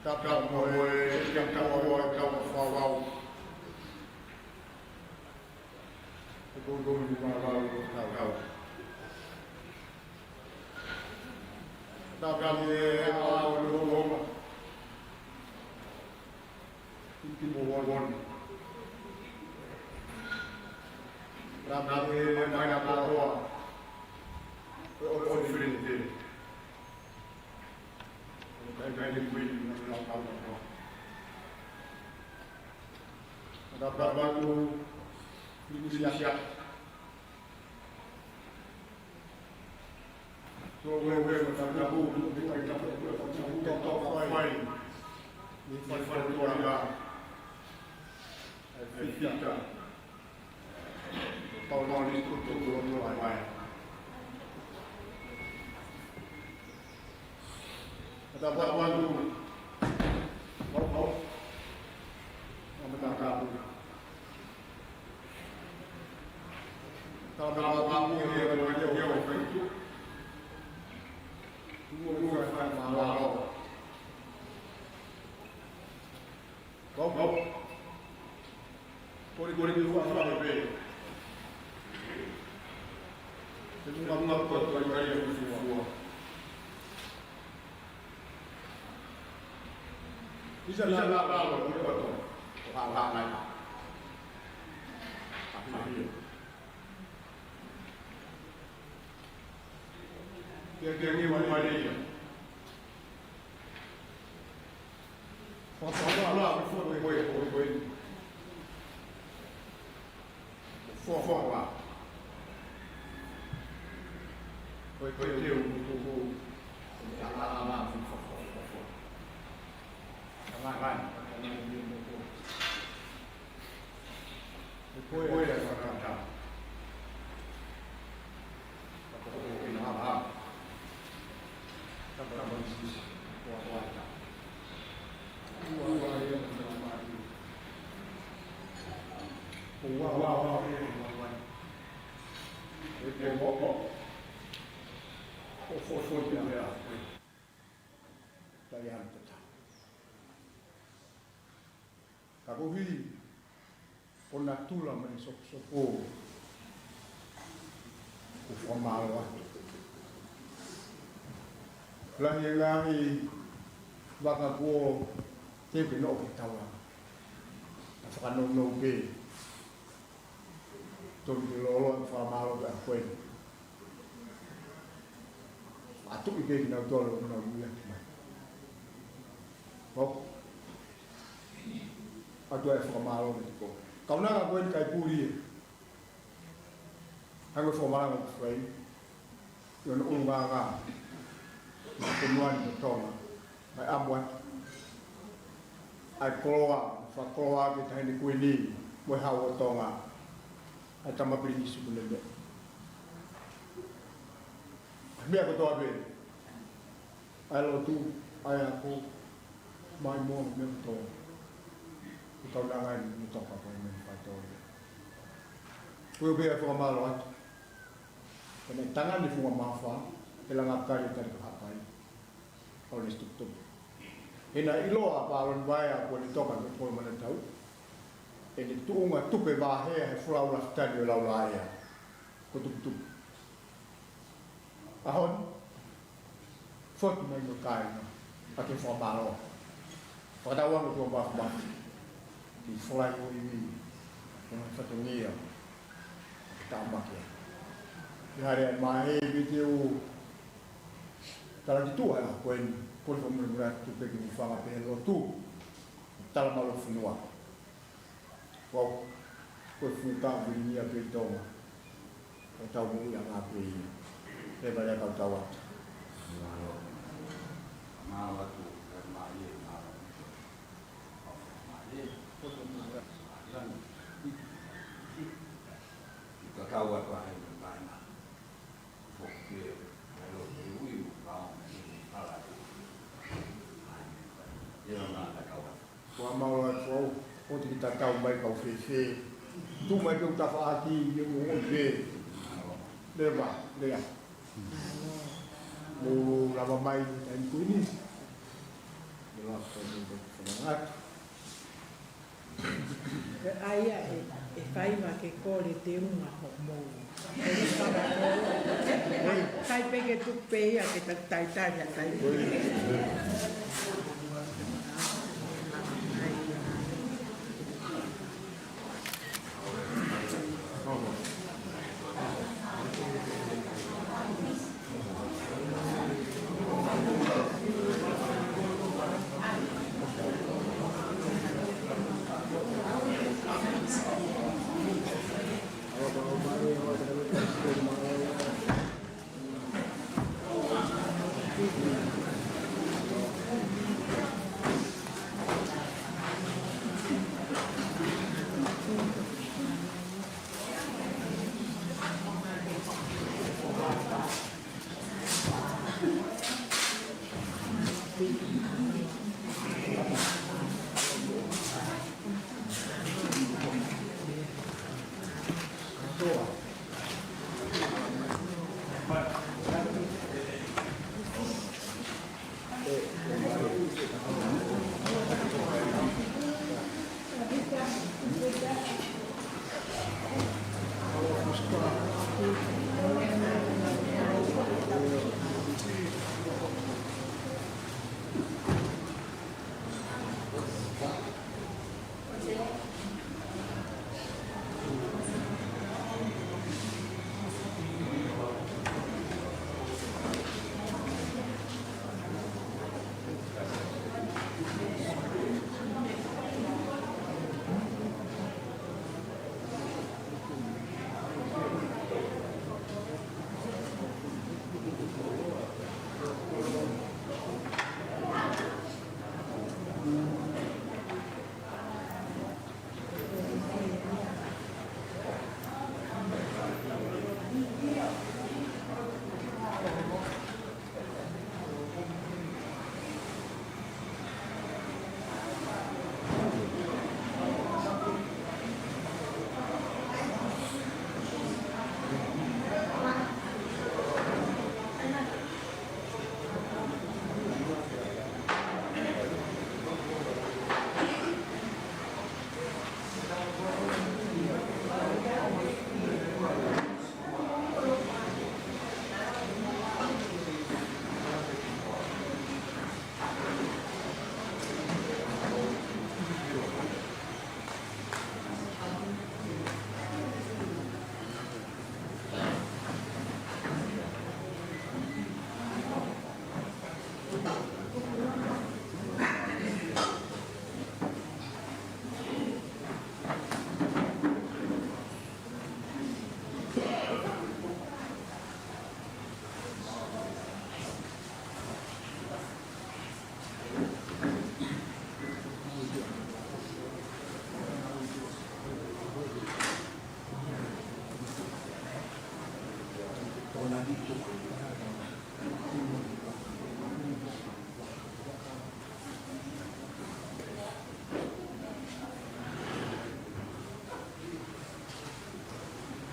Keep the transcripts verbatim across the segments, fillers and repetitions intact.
Tapu mo e, tapu mo e, tapu fawau. Ko e kovi mālō, tau, tau. Tapu ki he ʻAlo ʻo e Tonga. Ki he moʻoni. Tapu ki he maʻu ʻa e ʻOtua. ʻO, ʻo, ʻo, Filiniti. Tapu ki he Kuini, ʻo, ʻo, ʻo, ʻo. Tapu atu ki he siasi. Ka koeʻuhi ko e natula mo e soposopo, ʻoku ou fakamālō atu. Lahi e ngaahi vaka kuo teu ke nofo ki he taulanga. Naʻa fakanounou pē. Tonu ke loloa ke fakamālō ki he ʻOtua. ʻA tuʻu ʻi he kinautolu ʻoku nau ui atu mai. Pau. ʻOatu e fakamālō ki he toko. Kaunanga ko eni kai puli e. Hangē ko e fakamalanga ʻoku fai. ʻI hono ʻulungaanga. Ko e nuani mo Tonga. Mai ʻamu atu. ʻA e koloa, fakakoloa ki he Taʻahine Kuini, mo e Hau ʻo Tonga. ʻA e Tama Pilinisi Kuini Lele. Meʻa kotoa pē. ʻA e lotu, ʻa e ako, mai mo e meʻa kotoa. ʻI he kaunanga ni, ni toka ko e meʻa faitō. Ko ia pē ʻa e fakamālō atu. Pea naʻe tangani funga mafa, ʻe langa kari tari ka hapai. ʻAlu ne tukutuku. He naʻe ʻiloa ʻa Pāloni Vaea kuo ne toka ki he kolo manatau. ʻEne tuʻunga tupe vāhea he folau lafitani ʻo e laulaʻea. Ko e tukutuku. ʻAho ni, fotu mai mo e kāinga. ʻA ke fakamālō. Fakatauange ʻoku tau mafumafu. Ki he folau ʻo e ivi. Ko e ngaahi fatongia. Tāmaki. Ki he hale ʻa e mahe, ʻi he teu talaki tuʻa ʻa e ko eni, ko e fakamuimui atu pē ki he fanga pē lotu. Tala mālō fonua. Wow. Ko e fuka vilingia pē Tonga. Ko e tau mui a ngā pē ia. Pea vale kau tau atu. Mālō. Mālō atu, e mālie, mālō. Mālie. Mālie. Ki ka kau atu a hei mai na. Ko e mālō atu au, ʻoku te ki tatau mai kau fēfē. Tuʻu mai ke u tafaʻaki, ʻio mo ʻoku fē. Leva, lea. Mo lava mai, taimi kuini. Leva, ko e mo fanangatu. ʻA ia ʻe, Faiva ke kole te unga hoʻomou. Kai pē ke tuku pē ia ke ta talitali ʻa tai.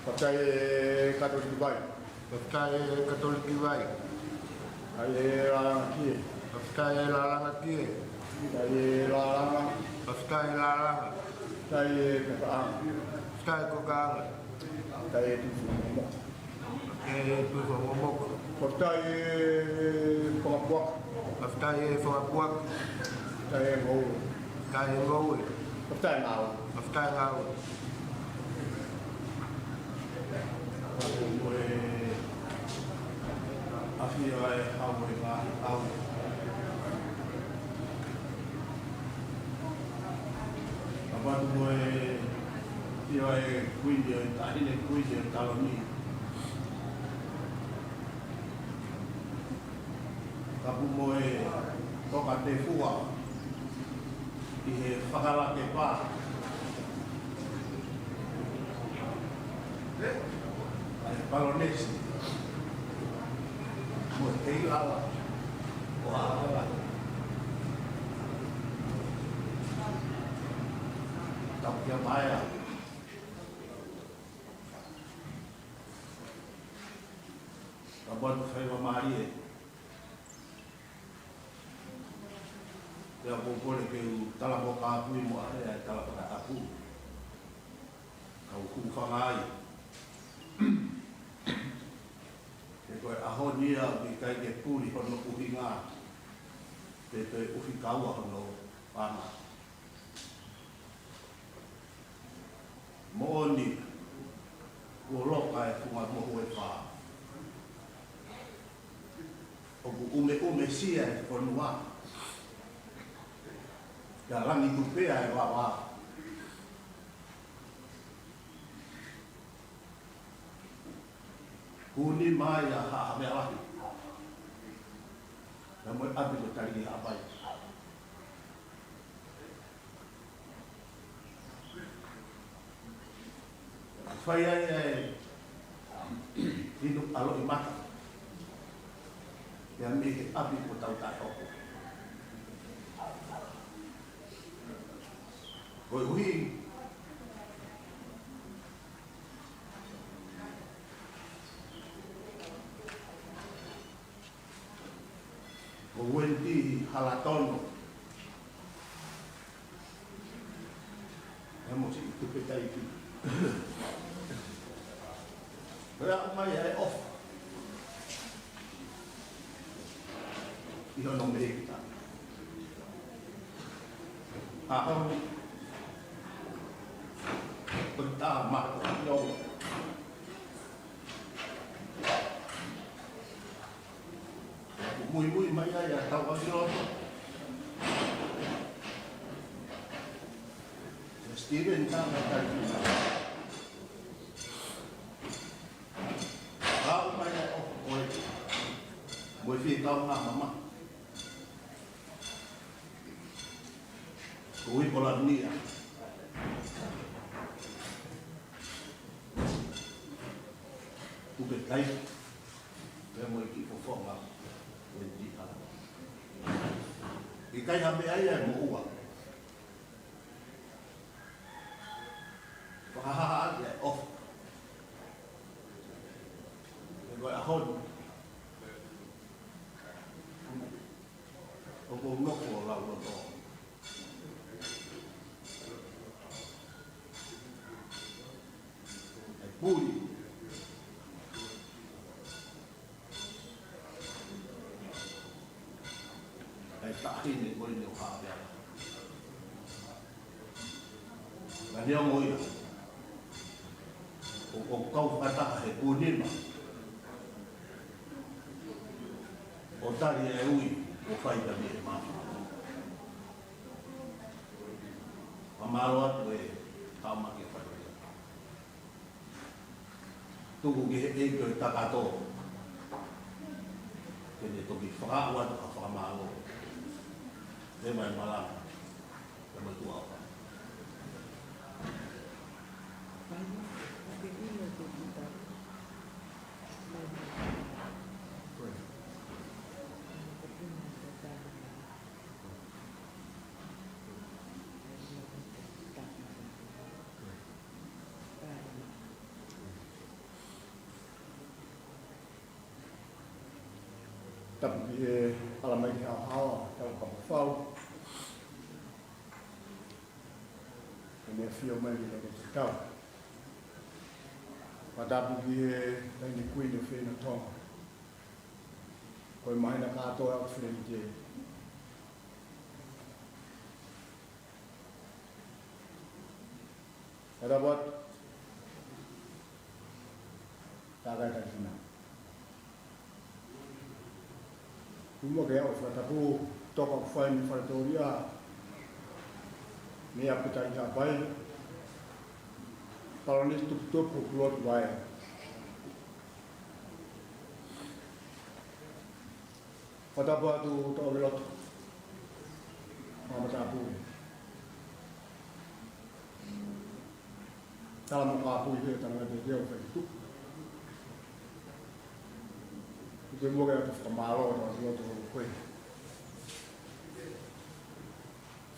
Fakafetaʻi e Katoliki Vai. Fakafetaʻi e Katoliki Vai. Fakafetaʻi e Lālanga Kie. Fakafetaʻi e Lālanga Kie. Fakafetaʻi e Lālanga. Fakafetaʻi e Lālanga. Fakafetaʻi e Kokaʻanga. Fakafetaʻi e Kokaʻanga. Fakafetaʻi e Tuʻi Fuaʻamoʻomoʻo. Fakafetaʻi e Tuʻi Fuaʻamoʻomoʻo. Fakafetaʻi e Fanga Puaka. Fakafetaʻi e Fanga Puaka. Fakafetaʻi e Ngoue. Fakafetaʻi e Ngoue. Fakafetaʻi e Ngāue. Fakafetaʻi e Ngāue. Mo e ʻafio ʻa e Hau ʻo e ngaahi hau. Kapau mo e ʻafio ʻa e Kuini ʻo e Taʻahine Kuini ʻo e Taloni. Kapu mo e Tokatefua ʻi he Fakalakepa ʻa e Palonesi mo e Teiala ʻo ʻAlalate. Tapu kia Maea. Kapau ʻoku faingamālie, pea ʻoku ou kole ke u tala mo kāpui mo ʻa e tala fakatapu. ʻOku fangai. He ko e ʻaho ni ia ʻoku ʻikai ke puli hono ʻuhinga, pe toe ʻuhi kaua hono paʻanga. Moʻoni, kuo loka e funga mohu ʻe fā. ʻOku ʻumeʻumesia e fonua. Ka langi tupu pē ʻa e vavā. Kuni mai ʻa Haʻa Havea Lahi. Naʻa mo e ʻapi ko Tali ʻi Haʻapai. Fai ai e inu ʻaloʻi mata. Pea mei he ʻapi ko Tautaʻehopo. Koeʻuhi ko Wendy Halatono. Naʻa mo siʻi tupe taiki. Pea ʻomai ʻa e ʻofa ʻi hono mehekita. ʻA hono, ko e tā mako ʻi o. Muimui mai ai ʻa Tauʻakiloto. Steven Tama Taifina. Kau mai ai ʻo koe. Mo e fie kau ngā mama. Ko Uikolania. Tupe kai. Pea mo e kiʻi fofonga. Wendy Hana. ʻIkai ha meʻa ia ʻe moʻua. Fakahāhā ʻaki ʻa e ʻofa. He ko e ʻaho ni. ʻOku ou nofo ʻo lauloto. ʻE puli. ʻE taʻahine ko eni ʻo Havea. Ka neongo ia, ʻoku ou kau fakataha he kūnima ʻo tali e ui ʻo fai ka mie mama. Fakamālō atu e kau maki e fai. Tuku ki he ʻEiki ʻo e kakato. Ke ne toki fakaʻau atu ha fakamālō. Te mai malanga. Te mai tuʻa ʻofa. Tapu ki he ʻalamai ki he haohaoa, tau kapau fau. Ke ne fio mai ki he kau. Fakatapu ki he Taʻahine Kuini ʻo Feina Tonga. Ko e māhina kātoa ʻoku fili ki he Karavat, tākai Taifina. Tuku muʻa ke u fakatapu toka ʻoku fai mei Faletoria, mei ʻapi Tali ʻi Haʻapai, Palōnesi Tuputupu, Pulotu Vaea. Fakatapu atu Tauʻakiloto. Mama Tapu. Tala mo kāpui he tala ngai pehē ʻo fai tuku. Tuku muʻa ke ʻatu fakamālō Tauʻakiloto ko koe.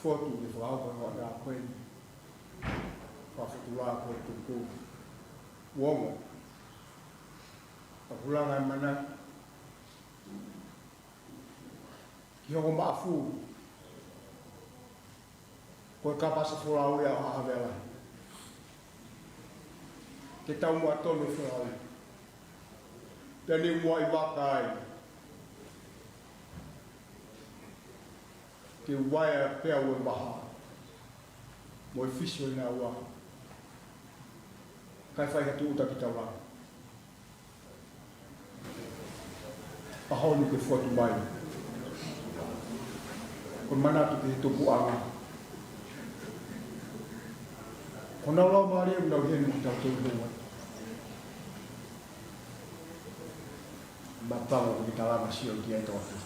Fotu ke fakahoko ʻa e ʻaho ko eni. Fakafotulā ko e tuku. Uongo. Fakulanga e mana. Ki hoko maʻafu. Ko e kapasa folau ia ʻo Haʻa Havea Lahi. Ke tau muʻa tonu e folau. Pea ne u muʻa ʻi vaka ai. Ke u vaea pē au e vaha mo e fisi ʻo e naua, kae fai ha tūʻuta ki taulanga. ʻAho ni ke fotu mai. Ko e manatu ki he tupuʻanga. Ko honau laumālie ʻoku nau ʻi heni mo kitautolu ʻi he ʻaho ni. Mapango ko e kiʻi talanga sio ki ai tō atu.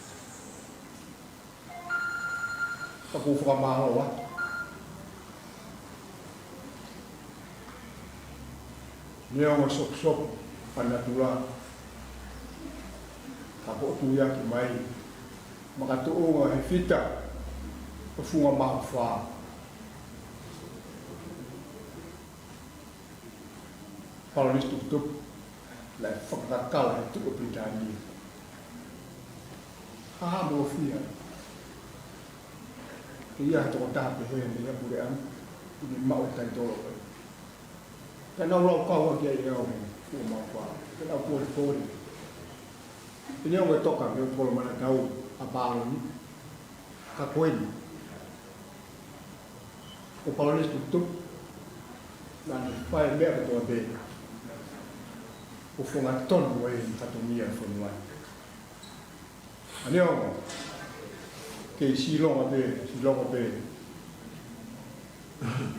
Ka ʻoku ou fakamālō atu. Neongo e sopusopu ʻa natula, ka ʻoku ou tuiaki mai, makatuʻunga he fita ʻo e funga mahufa. Palōnesi Tuputupu, naʻe fakakakala he tuʻi ʻo Pilitānia. Haʻamolofia ke ʻi ai ha tokotaha pehē mei he puleʻanga ʻi he maʻu e taitolo ko ē. Pea nau laukau ʻaki ai ʻe au he funga mahufa, pea nau polepole. Pea neongo e toka mei he ʻOtu Kolomanatau ʻa Palōni, ka ko eni ko Palōnesi Tuputupu naʻa ne fai e meʻa kotoa pē ʻo fongatonu ai e fatongia ʻo e fonua ni. Ka neongo, kei silonga pē, silonga pē.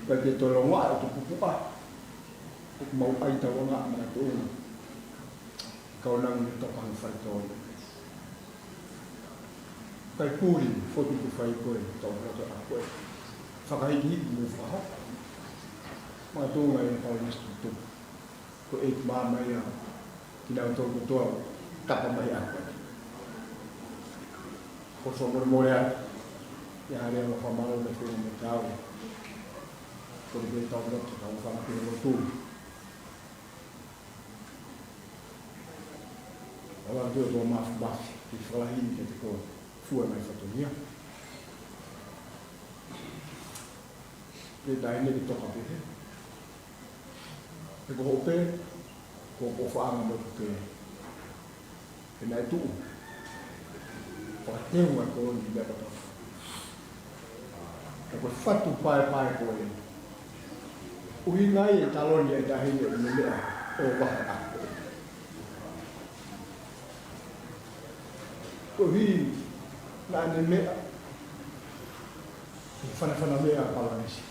Ka ke tolonga ʻa e tupupuʻa, ʻoku mau ʻai taulanga makatuʻunga. Kau nang ni toka hanga fai tō. Kai puli, fotu ke fai ko e, tau loto ʻa ko e. Fakahikihiki mo fakahoko. Makatuʻunga ʻi he Palōnesi Tuputupu. Ko e ʻEiki Māmani ia, kinautolu kotoa, tapa mai ʻa ko e. Ko e fakamolemole atu, ʻi he hala ʻo e fakamālō mo e fakamolemole atu. Ko e pē tau loto, tau fanga pē lotu. ʻOua te tau mafimafi, ke fakalahi ni ke te ko fua mai fatongia. Ke taʻe ne ke toka pehē. He ko hoʻo pē, ko hoʻo faʻanga mo hoʻo pē. He naʻe tuʻu ʻo teunga e koloni meʻa kotoa. Ka ko e fatu paepae ko ē. ʻUhinga ia e taloni e taʻahine ʻo ne meʻa ʻo vahe ʻa ko ē. Koeʻuhi naʻa ne meʻa, fanafana meʻa ʻa Palōnesi.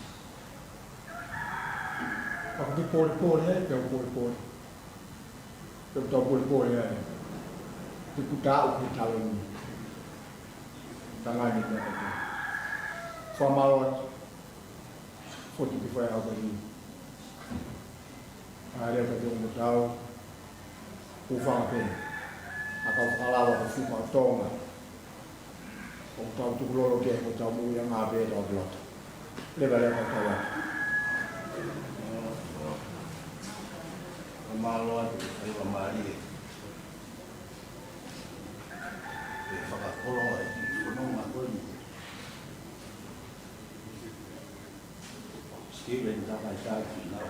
Pea ko e kiʻi polepole ai, pea u polepole. Pea u tau polepole ai. Te u kutā au ki he taloni. Tangani meʻa kotoa. Fakamālō atu. Fotu ke fai au ka ni. ʻA e lea ka te ongo tau. Ko e fanga pē. ʻA e kau fakalava ko e fuka ʻo Tonga. ʻOku tau tukulolo ki ai, ʻoku tau moʻui ʻanga pē tau loto. Leveleva tau atu. Fakamālō atu, fakamālō. ʻE fakakoloa e kiʻi fononga ko eni. Steven, takaitaki, nau,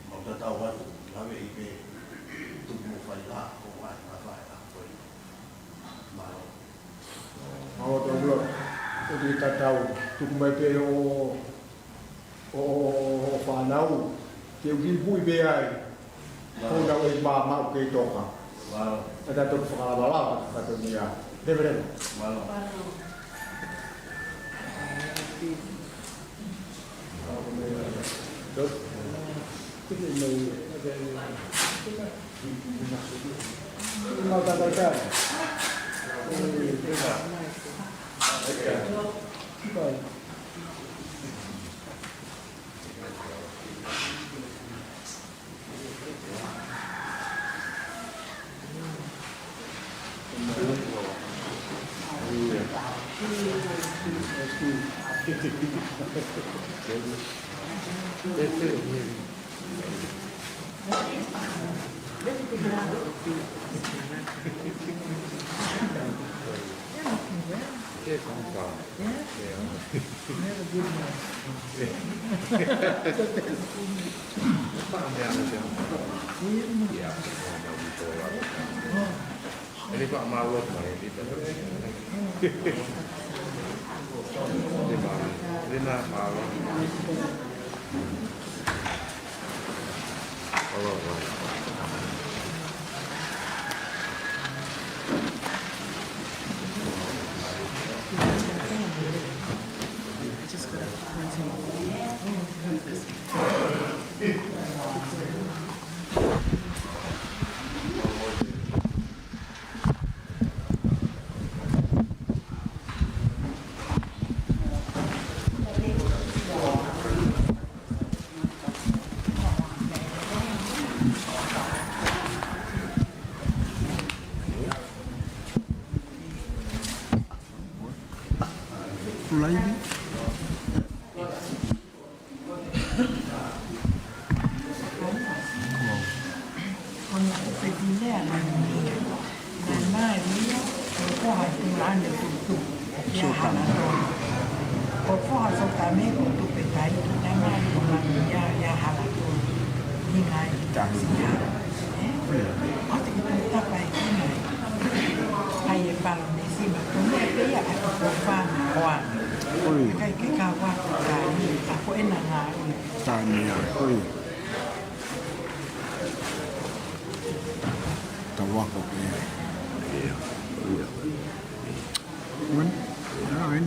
mau tatau atu, laveʻi pē, tuku mo fai la, ko e ngaahi ngaahi fai la, ko e. Mālō. Mālō, tau kula, ʻoku tatau, tuku mai pē ʻo ʻo, ʻo, ʻo, ʻo fānau, ke u kiʻi puʻi pē ai. Mālō. Ko nau ʻe mā, mā ʻoku kei toka. Mālō. Ka tau toki fakalavalava, ka tau nia. Leveleva. Mālō. Mālō. Ele pa malo mai di ta. Ele malo. Ele na malo. Tulaivi. Ko e peti lea na ni. Naʻe mai ia, ko e foha Tuʻulane Tutu, ia Halatonu. Ko e foha Sotame ko Tupe Taiki, naʻe mai ko Lami ia, ia Halatonu. Hinga ai. Tasi ia. Eh? Oi. Ati ki Tuʻutapa e hinga ai. Ai e palo ne sima, ko mea pe ia ka tuko fana hoa. Oi. Kai ke ka wako kai, a ko ena ngā ui. Tani ia, oi. Tawako pē. Ia, ia. Wen? Ia, wen.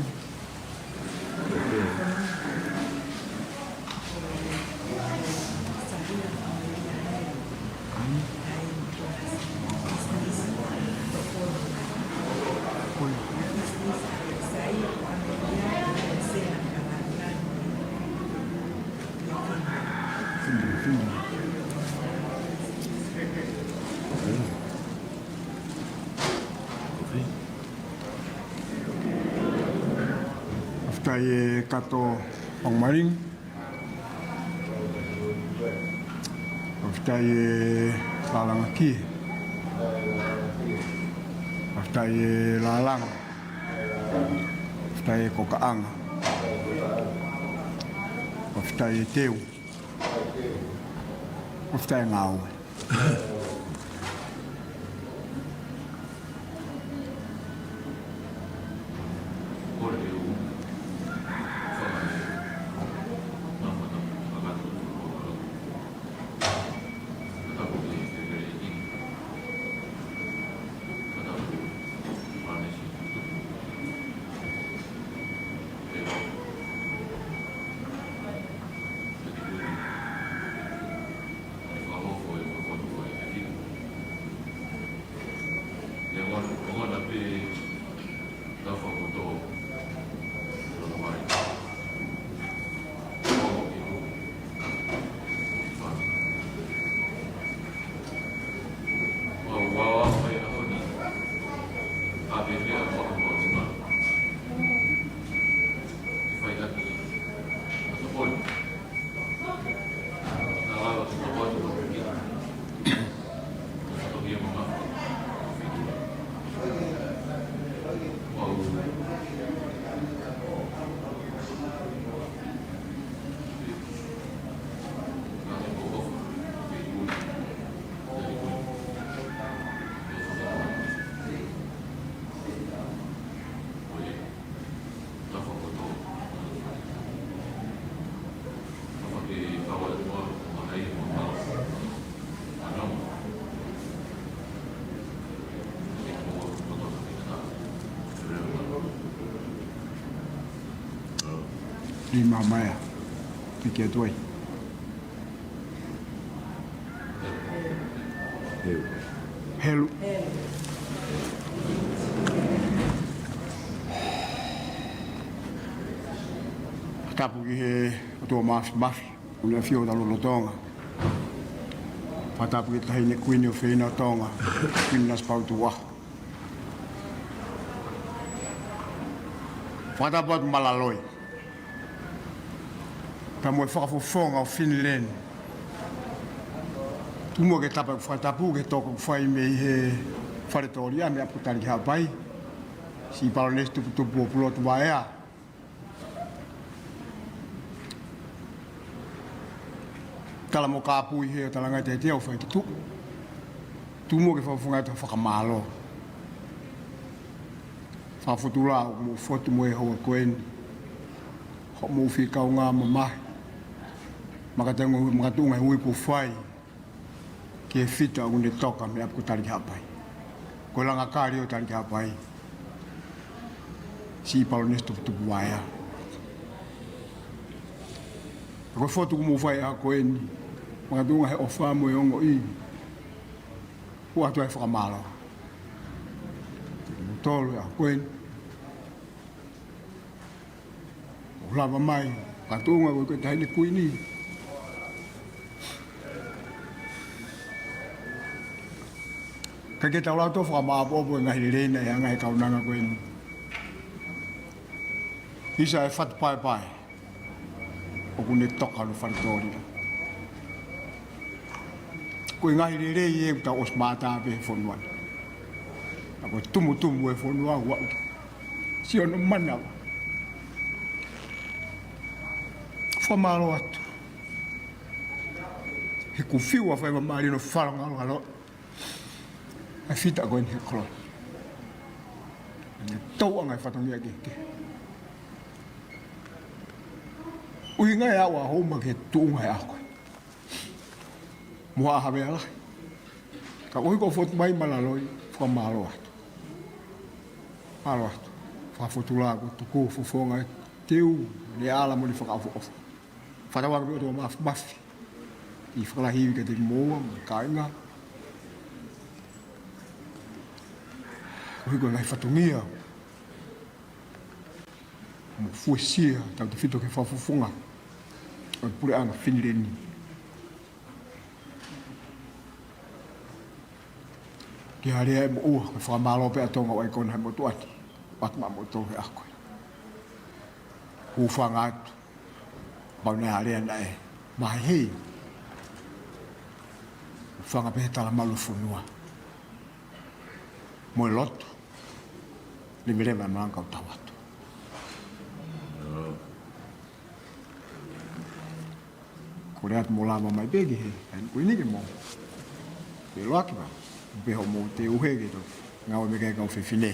After e kato pangmaring. After e lalanga ki. After e lalanga. After e kokaʻanga. After e teu. After e ngāue. Lima maya. Piki atu ai. Helu. Helu. Tapu ki he ʻOtua Mafimafi, ʻoku ne ʻafio ʻi hotau lotolotonga. Fakatapu ki he Taʻahine Kuini ʻofeina ʻo Tonga, Kuini Nanasipauʻu Tuʻa. Fakatapu atu Malaloi. Pea mo e fakafofonga ʻo Finland. Tuku muʻa ke tapa ʻeku fakatapu ki he toko ʻoku fai mei he Fale Tōlia mei ʻAputali ki Haʻapai. Siʻi Palōnesi Tuputupu ʻo Pulotu Vaea. Tala mo kāpui he ʻo talangai te te au fai ki tuʻu. Tuʻu mo ke fakafofonga atu ha fakamālō. Fakafotulā ʻoku mou fotu mo e houa ko eni. Hoʻomou fie kaungā mamahi. Makatuʻunga, makatuʻunga he ui kuo fai. Ki he fita ʻoku ne toka mei ʻapi ko Tali ki Haʻapai. Ko e langa kali ʻo Tali ki Haʻapai. Siʻi Palōnesi Tuputupuvaea. Ko e fotu ʻoku mou fai ʻaho ko eni. Makatuʻunga he ʻofa mo e ongoʻi. Hū atu ai e fakamālō. Tolu ʻaho ko eni. ʻO lava mai, makatuʻunga ko e Taʻahine Kuini. Ka ke tau lau tō fakamāʻopoʻopo e ngaahi lelei naʻe hanga he kaunanga ko eni. ʻIsa e fatu paepae. ʻOku ne toka hono fale tōlia. Ko e ngaahi lelei ē ʻoku tau ʻosi mātā pē he fonua ni. Ka ko e tumutumu e fonua ua uki. Sio no manava. Fakamālō atu. He kuo fiu ʻa e fai mamahi no falo ngalongalo. ʻA e fita ko eni he kolo. Ne tau anga e fatongia kehekehe. ʻUhinga ia ʻa hoʻo ō mai ki he tuʻunga he ʻaho ko eni. Mo ha ʻaho vela. Ka ko e hiko fotu mai mālōlō, fakamālō atu. Mālō atu. Fakafotulā kuo tuku fofonga e teu, ne ala mo ne fakaʻofoʻofa. Fakatauange pē ʻOtua Māfimafi. ʻI fakalahi ivi kiate kimoua, mo e kāinga. Ko e hiko e ngaahi fatongia. Mo fuesia, tautefito ki he fakafofonga ʻo e puleʻanga Finileni. Ke alea e moʻua, ko e fakamālō pē ʻa Tonga ʻoku ʻi ai kona he motuʻa ni, ʻoatu maʻa moutolu he ʻaho ko eni. Hūfanga atu, pau naʻe alea naʻe mahehei. Hūfanga pē he talamalu ʻo e fonua. Mo e lotu. Leveleva e malanga kau tau atu. Kole atu mo lava mai pē ki he, ʻa e Kuini ke mo. Ke loaki ma. Pea hoʻomou teu he ke tau. Ngāue mei he kau fefine.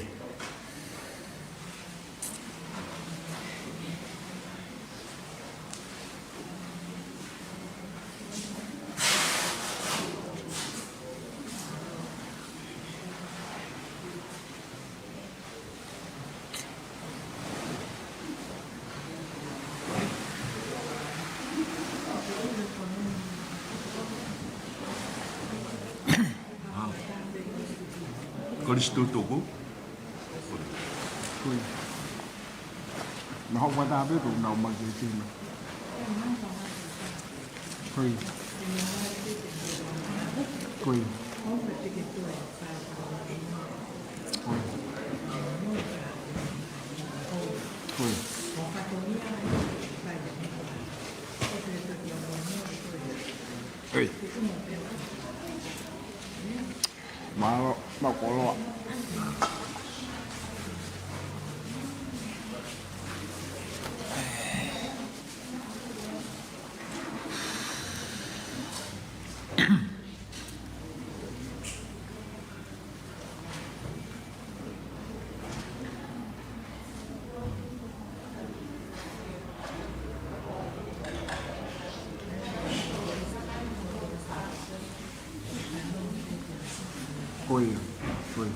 Kolisi tutuku. Kui. Na hau wata abe tu na umaki kina. Kui. Kui. Kui. Kui. Kui. Mālō, mālō koloa. Ko ia, ko ia.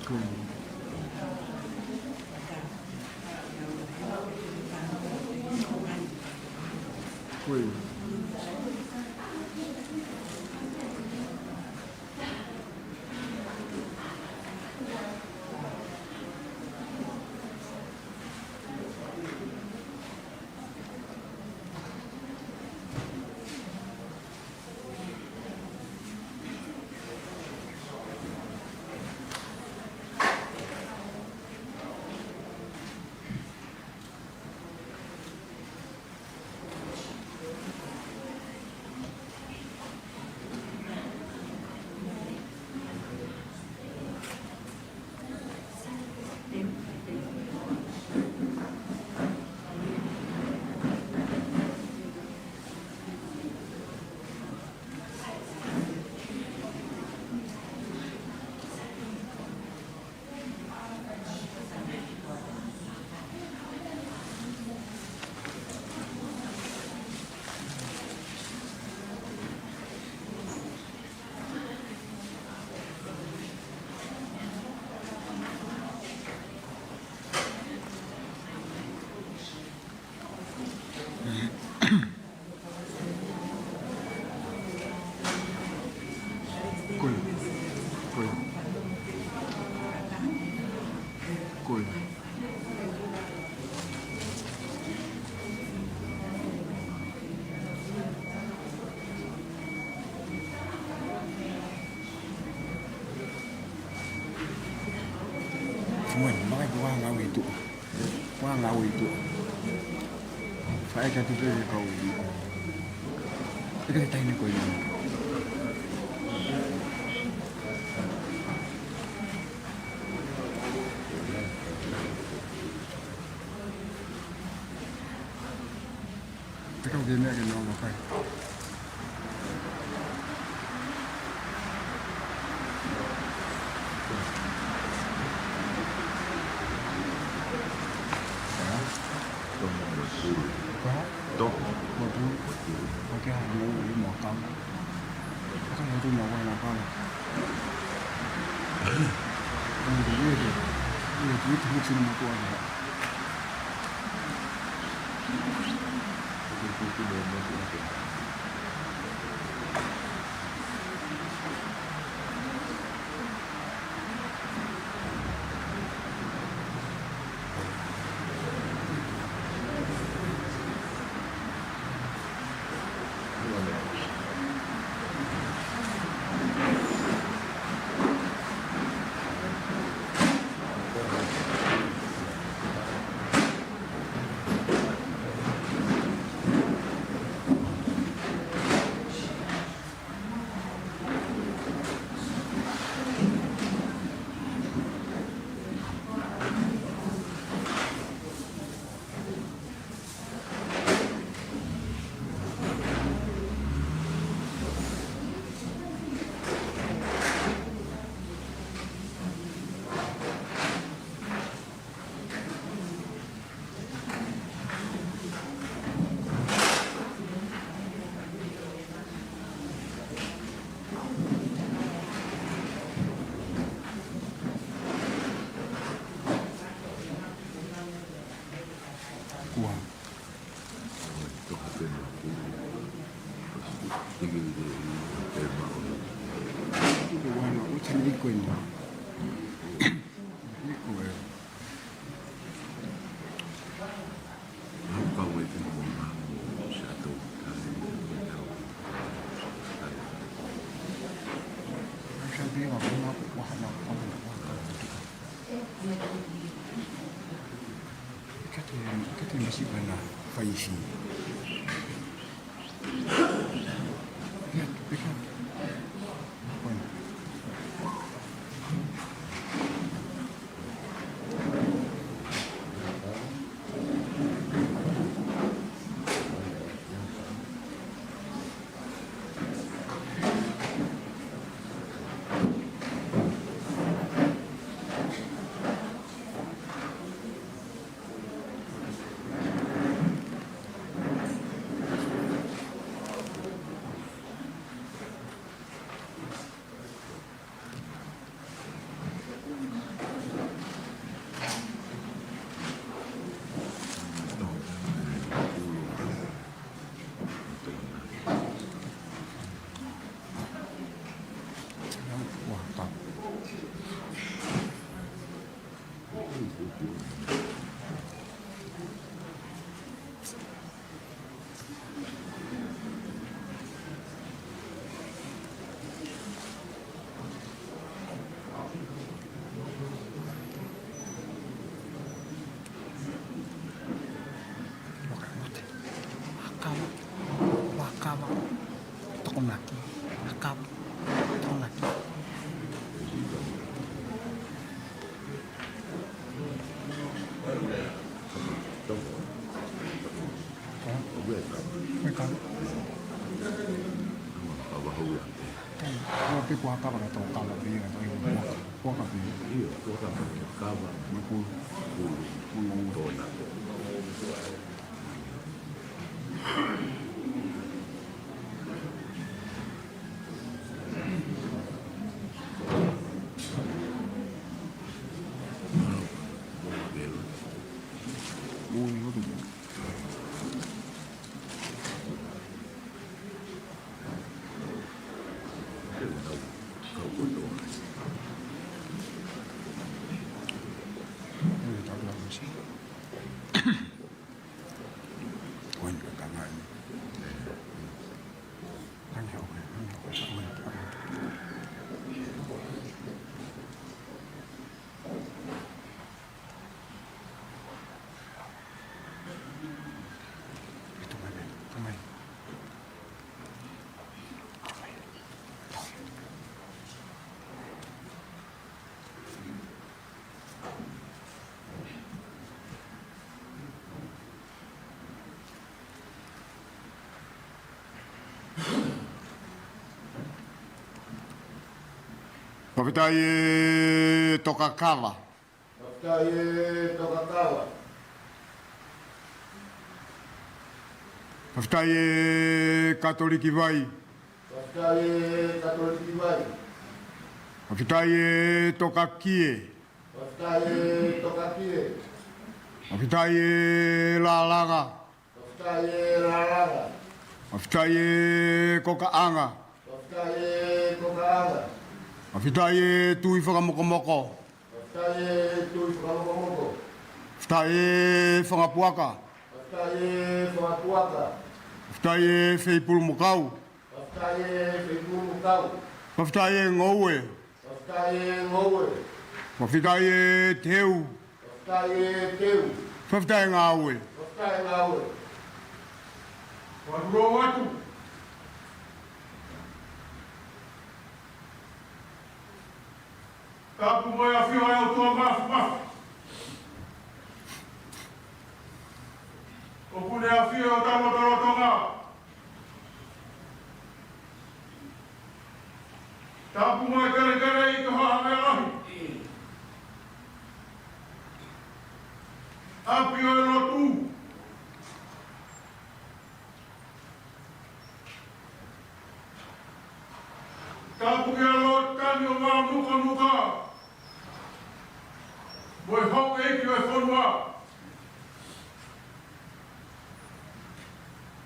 Ko ia. Ko ia. Fueni, makai kuo ngāue ʻi tuʻa. Kuo ngāue ʻi tuʻa. Fai ka tupe le kau. ʻIkai ke taʻahine ko ia. Te kau ke meʻa ke nau makai. Toko. Toko. Toko. Toko. Kuo. Kuo wana, ʻoku tani iko eni. Iko e. Ka te, ka te masiʻi ʻana fai si. Peka, peka. Poini. Akava, akava, tokonaki, akava, tokonaki. Ko e kava. Ko e kava. Ko e kava ka tau kava pē, ka tau kava, kava pē. Ia, kava, kava. Makulu. Kulu. Kulu. Tona. Fakafetaʻi e Tokakava. Fakafetaʻi e Tokakava. Fakafetaʻi e Katoliki Vai. Fakafetaʻi e Katoliki Vai. Fakafetaʻi e Tokakie. Fakafetaʻi e Tokakie. Fakafetaʻi e Lālanga. Fakafetaʻi e Lālanga. Fakafetaʻi e Kokaʻanga. Fakafetaʻi e Kokaʻanga. Fakafetaʻi e Tuʻi Fakamokomoko. Fakafetaʻi e Tuʻi Fakamokomoko. Fakafetaʻi e Fanga Puaka. Fakafetaʻi e Fanga Puaka. Fakafetaʻi e Feipulumokau. Fakafetaʻi e Feipulumokau. Fakafetaʻi e Ngoue. Fakafetaʻi e Ngoue. Fakafetaʻi e Teu. Fakafetaʻi e Teu. Fakafetaʻi e Ngaue. Fakafetaʻi e Ngaue. Fakalou atu. Tapu mo e ʻafio ʻa e ʻOtua Māfimafi. ʻOku ne ʻafio ʻi hotau lotolotonga. Tapu mo e kelekele ʻi ho ʻao lahi. ʻApi ʻo e lotu. Tapu ki he lotolotonga ʻo Vavanukanuka mo e houʻeiki ʻo e fonua.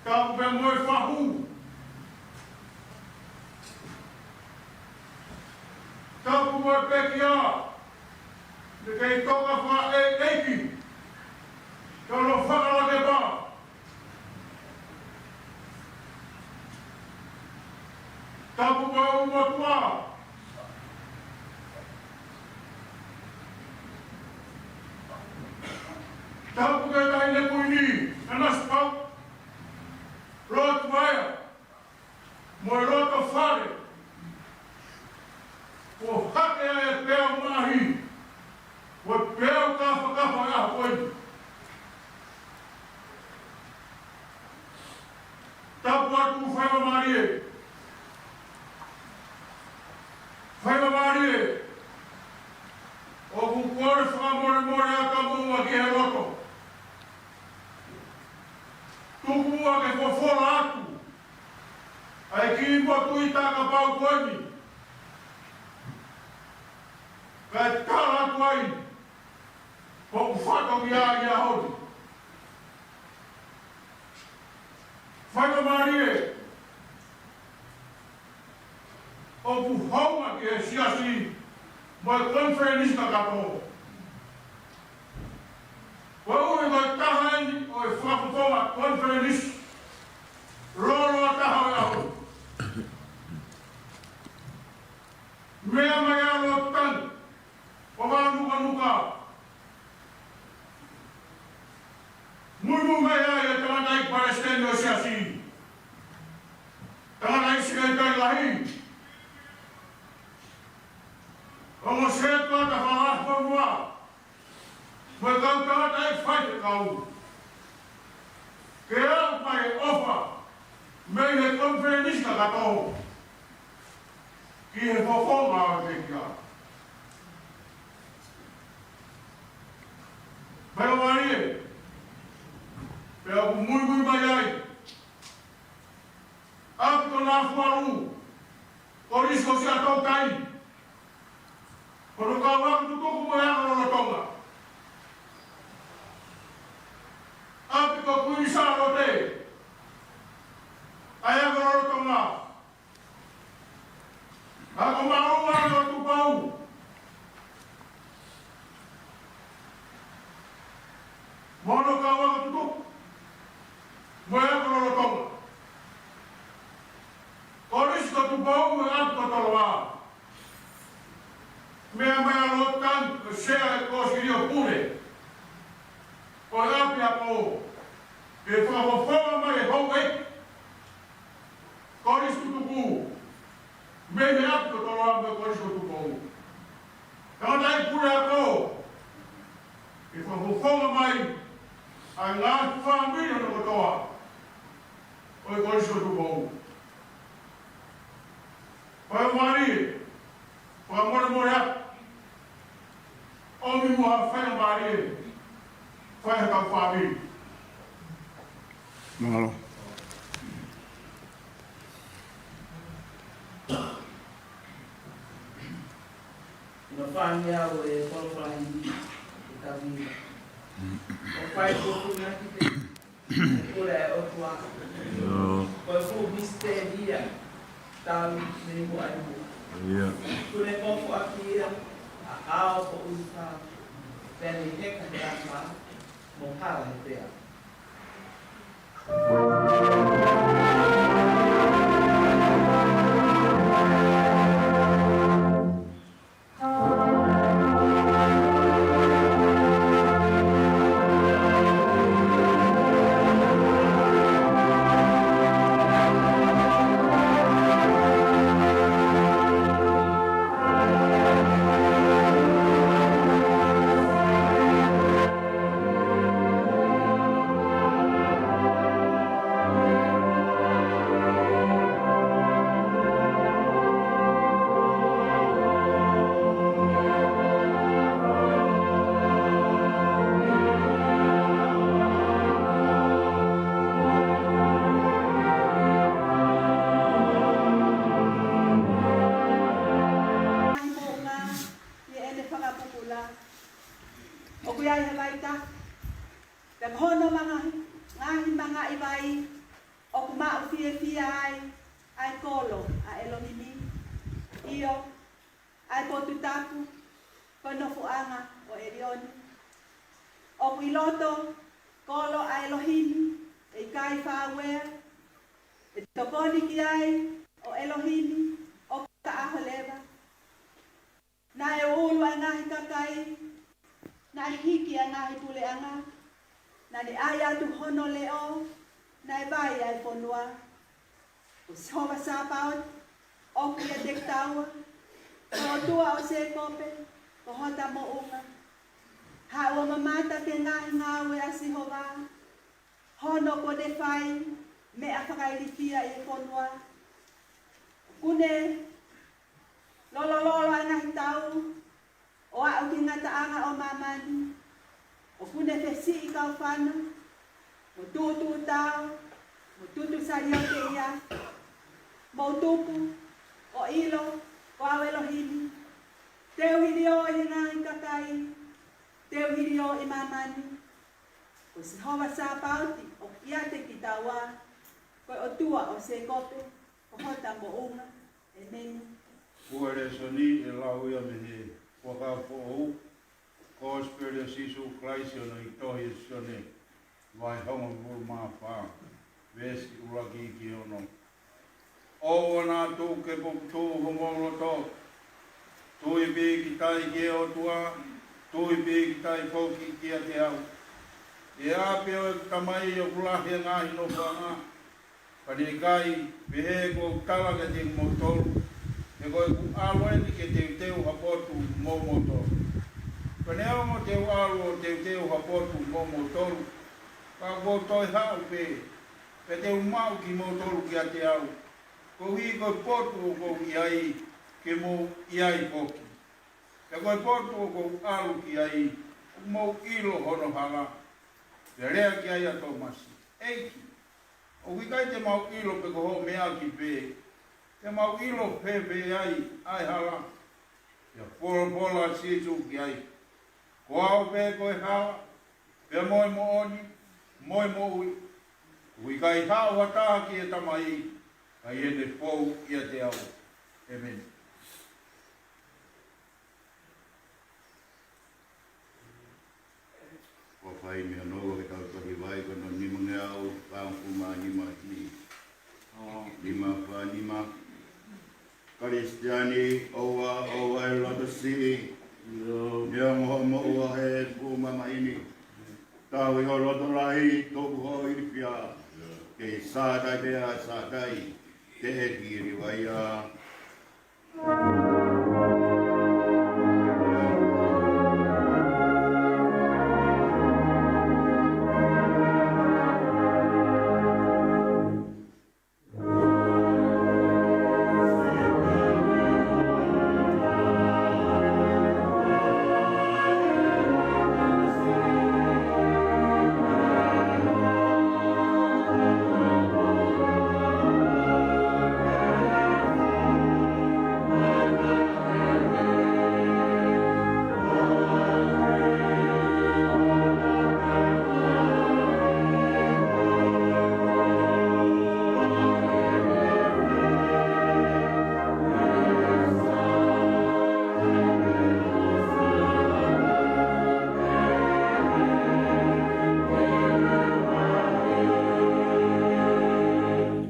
Tapu pē mo e fahu. Tapu mo e pekia. Naʻe kei toka fakaʻeiʻeiki. Tolo fakalakepa. Tapu mo e ʻulumotuʻa. Tapu ki he Taʻahine Kuini, Nanasipauʻu, Lord Mayor, mo e loto fale, ʻo hake ai e peau maʻahi, ʻo e peau kafakafa ʻa e ʻaho ko eni. Tapu atu faingamālie. Faingamālie. ʻOku ou kole fakamolemole atu muʻa ki he loto. Tuku muʻa ke fofola atu ʻa e kiʻi motuʻa takapau ko eni. Kae tala atu ai hoku fatongia ʻi he ʻaho ni. Faingamālie, ʻoku hounga ki he siasi mo e konifelenisi kakato. Ko e ʻuhinga taha eni ʻo e fakafofonga konifelenisi lōloa taha ʻo e ʻaho. Meʻa mai ʻa Lord Tanu ʻo Vavanukanuka. Muimui mai ai e tangataʻeiki palesiteni ʻo e siasi, tangataʻeiki sekelitali lahi, ongo sētuata fakafonua, mo e kau tangataʻeiki faifekau. Ke aʻu mai e ʻofa mei he konifelenisi kakato ki he fofonga ʻo e pekia. Faingamālie, pea ʻoku muimui mai ai ʻa e Kōmisi Fualu, Kolisi ʻo Siaʻatoukai, ko hono kau ako tutuku mo e ako lolotonga. ʻApi ko Kuini Sālote, ʻa e ako lolotonga. Ako Māʻolunga ʻo Tupou. mo hono kau ako tutuku mo e ako lolotonga. Kolisi ko Tupou mo e ʻapi ko Toloa. Meʻa mai ʻa Lord Tan ko e sea ʻo e Kōsilio Pule ʻo e ʻapiako, ke fakafofonga mai e houʻeiki Kolisi ko Tupou mei he ʻapi ko Toloa mo e Kolisi ko Tupou. Tangataʻeiki puleako, ke fakafofonga mai ʻa e ngaahi fāmili hono kotoa ʻo e Kolisi ko Tupou. Faingamālie, fakamolemole atu, ʻomi muʻa ha faingamālie, fai ha kau fāmili. Mālō. Ina fāngi au e folofola ni, e tavira. ʻO fai ko kuna ki te Kole ʻa e ʻOtua. Ko e fuʻu misiteli ia, tau mei muʻa ʻi muʻa. Ko e kofuʻaki ia ʻa ʻAopoʻuli Fā, pea ne heka he lafa mo hala he pea. ʻI heʻene fakapupula, ʻoku ʻi ai ha vai taha, pea ko hono manga, ngaahi mangaʻi vai, ʻoku maʻu fiefia ai ʻa e kolo ʻa ʻElohimi. ʻIo, ʻa e potu tapu, ko e nofoʻanga ʻo ʻElioni. ʻOku ʻi loto kolo ʻa ʻElohimi, ʻe ʻikai fāuea, ʻe tokoni ki ai ʻo ʻElohimi ʻo ka ʻaho leva. Naʻe ʻulu ʻa e ngaahi kakai, naʻe hiki ʻa e ngaahi puleʻanga, naʻa ne ʻai atu hono leʻo, naʻe vai ʻa e fonua. Ko Sihova Sāpaoti ʻoku ʻiate kitaua, ko e ʻOtua ʻo Sēkope ko hota moʻunga. Haʻu ʻo mamata ki he ngaahi ngāue ʻa Sihova, hono kuo ne fai meʻa fakailifia ʻi he fonua. ʻOku ne lolololo ʻa e ngaahi tau, ʻo aʻu ki he ngataʻanga ʻo māmani. ʻOku ne fesiʻi kaufana, mo tuʻutuʻu tao, mo tutu saliote ia, mo tupu, ʻo ʻilo, ko au ʻElohimi, te u hiliō ʻi he ngaahi kakai, te u hiliō ʻi māmani. Ko Sihova Sāpaoti ʻoku ʻiate kitaua, ko e ʻOtua ʻo Sēkope ko hota moʻunga. ʻĒmeni. Ko e lēsoni ʻe lau ia mei he Fuakava Foʻou, Kosipeli ʻa Sīsū Kalaisi ʻi hono tohi ʻe Sione, vahe hongofulu mā fā, veesi ʻuluaki ki he ono. ʻOua naʻa tuku ke puputuʻu homou loto. Tui pīkitai ki he ʻOtua, tui pīkitai foki kiate au. ʻI he ʻapi ʻo ʻeku Tamai ʻoku lahi ʻa e ngaahi nofoʻanga. Ka ne ʻikai, pehē kuo u tala kiate kimoutolu, he ko ʻeku ʻalu eni ke teuteu ha potu mo moutolu. Ka neongo te u ʻalu ʻo teuteu ha potu mo moutolu, ka kuo u toe haʻu pē, pea te u maʻu kimoutolu kiate au, koeʻuhi ko e potu ʻoku ou ʻi ai, ke mou ʻi ai foki. Pea ko e potu ʻoku ou ʻalu ki ai, ʻoku mou ʻilo hono hala. Pea lea ki ai ʻa Tōmasi, ʻEiki, ʻoku ʻikai te mau ʻilo pe ko hoʻo meʻa ki fē, te mau ʻilo fēfē ai ʻa e hala? Pea folofola ʻa Sīsū ki ai, Ko au pē ko e hala, pea mo e moʻoni, mo e moʻui. ʻOku ʻikai haʻu ha taha ki he Tamai, ka ʻi heʻene fou ʻiate au. ʻĒmeni. Ko e Vai mei hono ua ki he taʻu ʻe taha hiva, ko hono nimangeau fāngofulu mā nima ʻi he nima fā nima. Kalisitiane, ʻoua, ʻoua ʻe loto siʻi. Neongo hoʻo moʻua he fuʻu mamahi ni, tauhi ho loto lahi, tuku hoʻo ilifia. Kei sātai pea sātai, teʻeki liliu ia.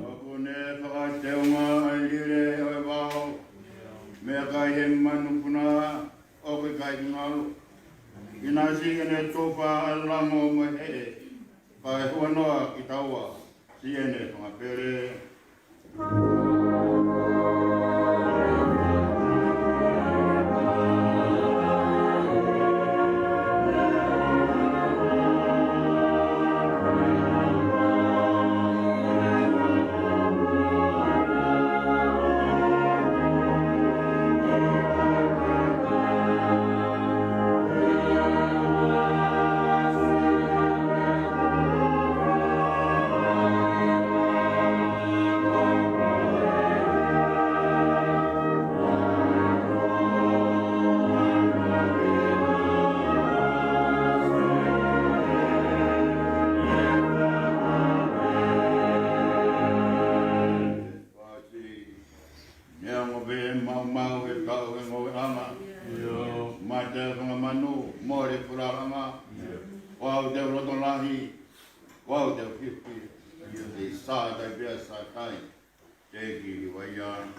ʻOku ne fakateunga ʻa e lile ʻo e vao, meʻakai he manupuna ʻoku ʻikai ke ngalu. ʻInasi ke ne tufa ʻa e lango mo e hē, kae huanoa kitaua siʻene fanga pele. Neongo pē maumau he taʻu he ngoueʻanga, mate fanga manu, mole fulaʻanga, ko au te u loto lahi, ko au te u fiefia. Kei sātai pea sātai, teʻeki liliu ia. ʻIo, ʻa ia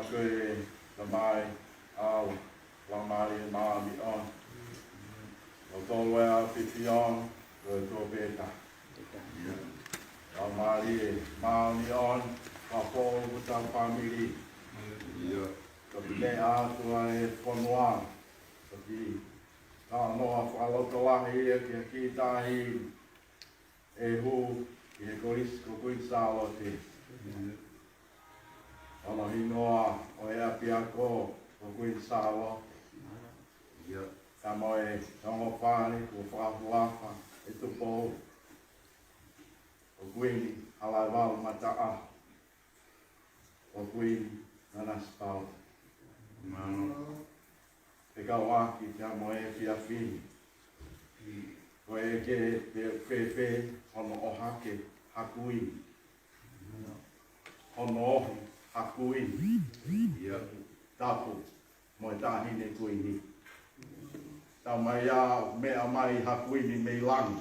ko e Tamai, ʻa e Laumālie Māʻoniʻoni, ʻoku tō ʻa e ʻAfio, ko e tō pē taha. Laumālie Māʻoniʻoni, ka pō ʻoku tau fāmili. Ka pine atu ʻa e fonua, ka ki ka noa fakalotolahi ia ki he kiʻi tahi ʻe hū ki he Kolisi ko Kuini Sālote. Hono hingoa ʻo e ʻapiako ko Kuini Sālote. Ka mo e ongo fale kuo fakahuafa ʻe Tupou, ko Kuini Halaevalu Mataʻaho, ko Kuini Nanasipauʻu. Fekauʻaki pea mo e efiafi ni, ko e ʻeke pe fēfē hono ʻohake ha kuini, hono ohi ha kuini, ia tapu mo e taʻahine kuini. Taumaiā ʻoku meʻa mai ha kuini mei langi.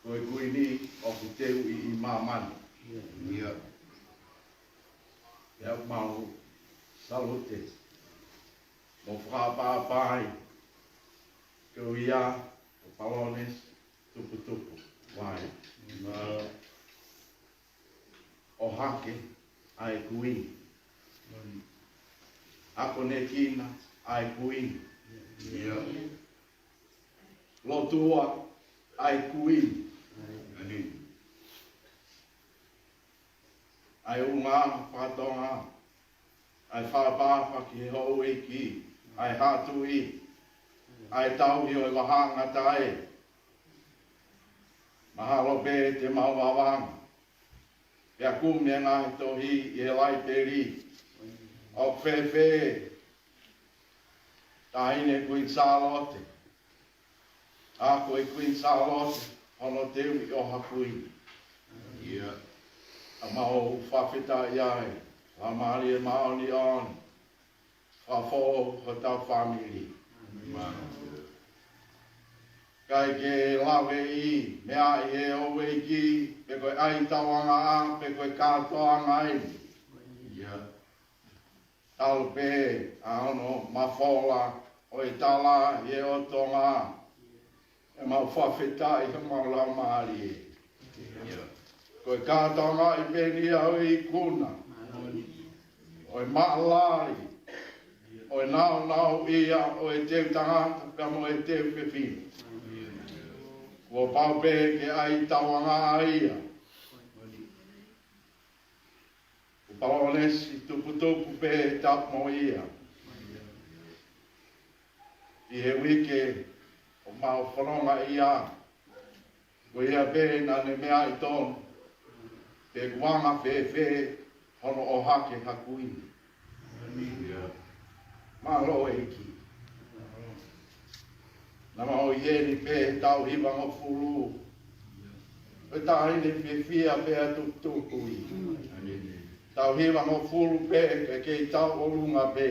Ko e kuini ʻoku teuʻi ʻi māmani. Ia. Ia mau salute mo fakaʻapaʻapaʻi ko ia ko Palōnesi Tuputupu Vai. Ake ʻa e kui. Akonekina ʻa e kui. Ia. Lotua ʻa e kui. ʻA e ʻulungaanga faka-Tonga, ʻa e fakaʻapaʻapa ki he houʻeiki, ʻa e haʻa tuʻi, ʻa e tauhi ʻo e vahaʻangatae. Mahalo pē te mau vavanga pea kumi e ngaahi tohi ʻi he laipeli. ʻOku fēfē Taʻahine Kuini Sālote? Ako ʻa Kuini Sālote hono teuʻi ʻo ha kui. Ia. ʻOku mau fakafetaʻi ai, Laumālie Māʻoniʻoni, fakafoʻou hotau fāmili. ʻIkai ke lave ʻi he meʻa ʻi he houʻeiki, pe ko e ʻaitauangaʻa, pe ko e kātoanga eni. Ia. Talu pē ʻa hono mafola ʻo e tala ʻi he ʻOtu Tonga, ʻoku mau fakafetaʻi homau laumālie. Ia. Ko e kātoanga ʻi peni ʻa e ikuna, ʻo e maʻalali, ʻo e naunauʻia ʻo e teu tangata pea mo e teu fefine. Kuo pau pē ke ʻaitauangaʻa ia. Ko Palōnesi Tuputupu pē tapu mo ia. ʻI he uike ʻoku mau fononga ai, ko ia pē naʻa ne meaʻi tonu pe kuo anga fēfē hono ʻohake ha kui. Mālō ʻEiki. Naʻa mau ʻi heni pē he taʻu hivangofulu ʻo e taʻahine fiefia pea tuputupu. Taʻu hivangofulu pē, ka kei taʻu ʻolunga pē.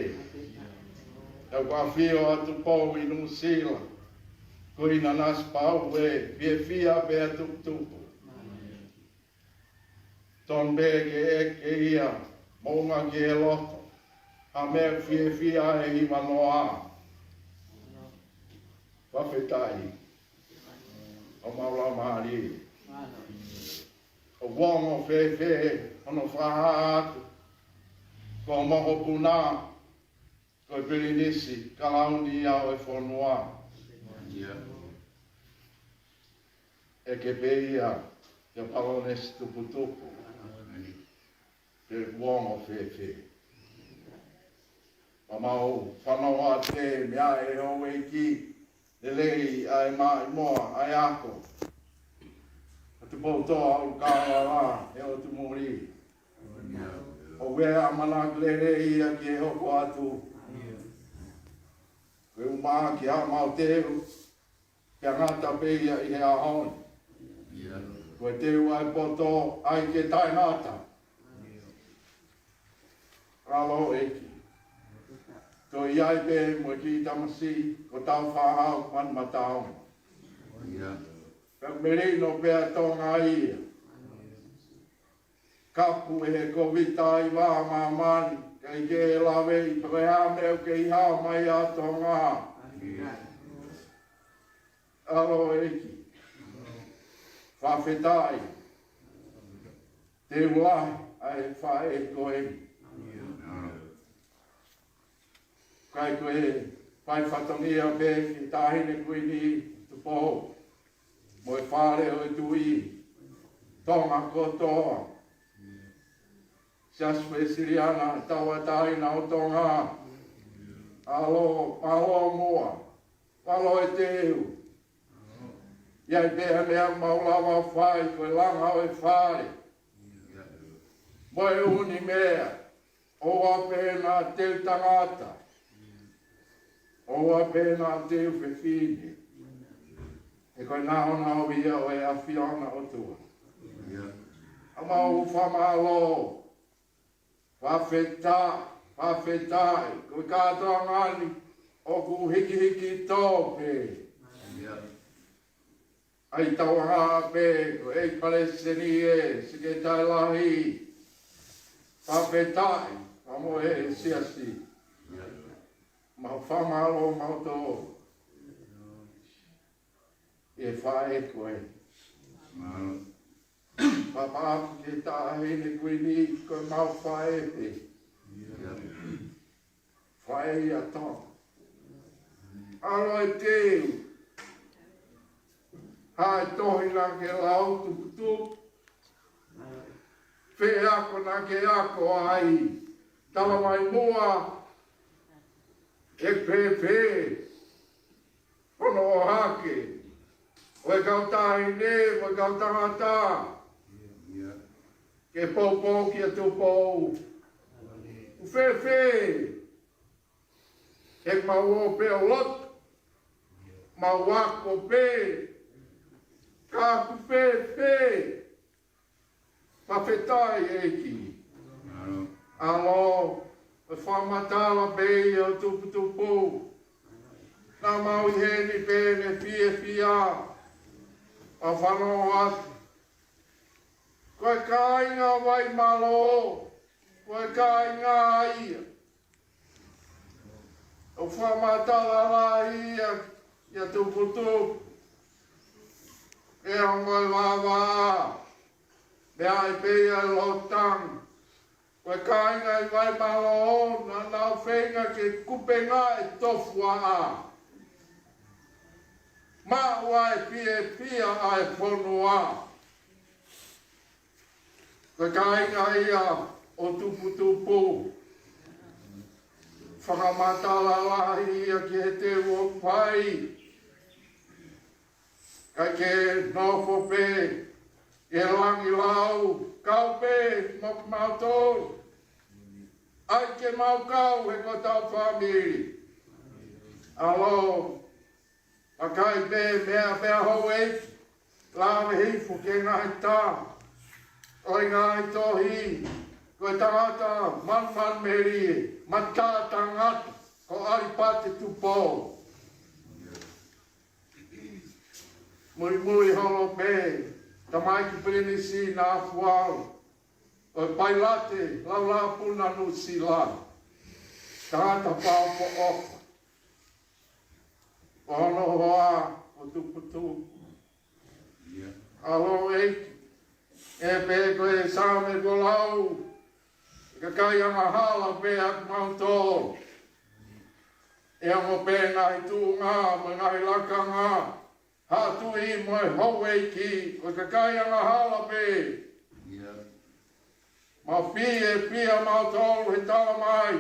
Tau ʻafio atu pē ʻi Nuʻusila, Kuini Nanasipauʻu, fiefia pea tuputupu. Tonu pē ke ʻeke ia, moʻunga ki he loto, ha meʻa fiefia ʻe hiva noa. Fakafetaʻi homau laumālie. ʻOku ongo fēfē hono fakahā atu ko e mokopuna, ko e pilinisi kalauni ia ʻo e fonua. Ia. ʻEke pē ia kia Palōnesi Tuputupu pe kuo ongo fēfē. Pea mau fanongo atu pē meʻa ʻa e houʻeiki, lelei ʻa e maʻimoa ʻa e ako. ʻA Tupoutoʻa ʻUlukalala, he ʻotu muli. ʻOku ʻi ai e ʻamanaki lelei ia ke hoko atu. Ko e ʻumaʻā ki haʻamau teu, pea ngata pē ia ʻi he ʻaho ni. Ko e teu ʻa e poto, ʻai ke taʻengata. Mālō ʻEiki. Toe ʻi ai pē mo e kiʻi tamasiʻi ko Tāufaʻāhau Manumataongo. Pea melino pē ʻa Tonga ia. Kapu ʻe he Kōviti taha hiva ʻa māmani, ʻikai ke lave ʻi pe ko e hā e meʻa ʻoku kei hao mai ʻa Tonga. Mālō ʻEiki. Fakafetaʻi. Teu lahi ʻa e faʻē ko eni. Kae ko e fai fatongia pē ki he Taʻahine Kuini Tupou mo e Fale ʻo e Tuʻi, Tonga kotoa. Siasi Uēsiliana Tauʻatāina ʻo Tonga. ʻAlo, mālō muʻa. Mālō e teu. ʻI ai pē ha meʻa ʻoku mau lava fai, ko e langa ʻo e fale mo e ʻū meʻa. ʻOua pē naʻa teu tangata, ʻoua pē naʻa teu fefine. He ko e naunau ia ʻo e ʻAfiona ʻOtua. ʻOku mau fakamālō. Fakafetaʻi, fakafetaʻi, ko e kātoanga ni ʻoku hikihiki tō pē. ʻAitauangaʻa pē, ko e palesiteni ē, sekelitali lahi. Fakafetaʻi, pea mo e siasi. Mau fakamālō mautolu ʻi he faʻē ko ē. Papa atu ki he Taʻahine Kuini, ko e mau faʻē pē. Faʻē ia Tonga. ʻAlo e teu. Haʻi tohi naʻa ke lau tuputupu. Fē ako naʻa ke ako ai. Tala mai muʻa. ʻE pēpē. Hono ʻohake ʻo e kau taʻahine mo e kau tangata ke poupou kia Tupou. ʻOku fēfē ʻemau ō pē ʻo lotu, mau ako pē, ka ʻoku fēfē. Fakafetaʻi ʻEiki. ʻAlo, ʻo fakamatala pē ia ʻo tuputupu. Naʻa mau ʻi heni pē ne fiefia. ʻO fanongo atu. Ko e kāinga Vaimālō, ko e kāinga ia. ʻOku fakamatala lahi ia, ia tuputupu. ʻE ongo e vāvā. Meʻa ai pē ia ʻi Lotang. Ko e kāinga ʻi Vaimālō, naʻa nau feinga ke kupenga e tofuaʻa. Maʻu ʻa e fiefia ʻa e fonua. Ko e kāinga ia ʻo tuputupu. Fakamatala lahi ia ki he teu ʻoku fai. Kae ke nofo pē ʻi he langi lau, kau pē mo kimautolu. ʻAi ke mau kau he ko hotau fāmili. ʻAlo, ʻikai pē meʻa pē ʻa houʻeiki, lave hifo ki he ngaahi tā. ʻOi ngaahi tohi, ko e tangata manumanumelie, mata tangata, ko ʻAlipate Tupou. Muimui holo pē, tamaiki Pilinisi Nafuau, ʻo e pailate, laulāpuna Nuʻusila, tangata pau poʻoka. ʻO hono hoa, ʻo tuputupu. ʻAlo ʻEiki, ʻe pē ko e Saame kuo lau, ʻe kakai angahala pē ʻa kimautolu. ʻE ongo pē ngaahi tuʻunga, mo e ngaahi lakanga, haʻa tuʻi mo e houʻeiki, ko e kakai angahala pē. Mau fiefia mautolu he tala mai.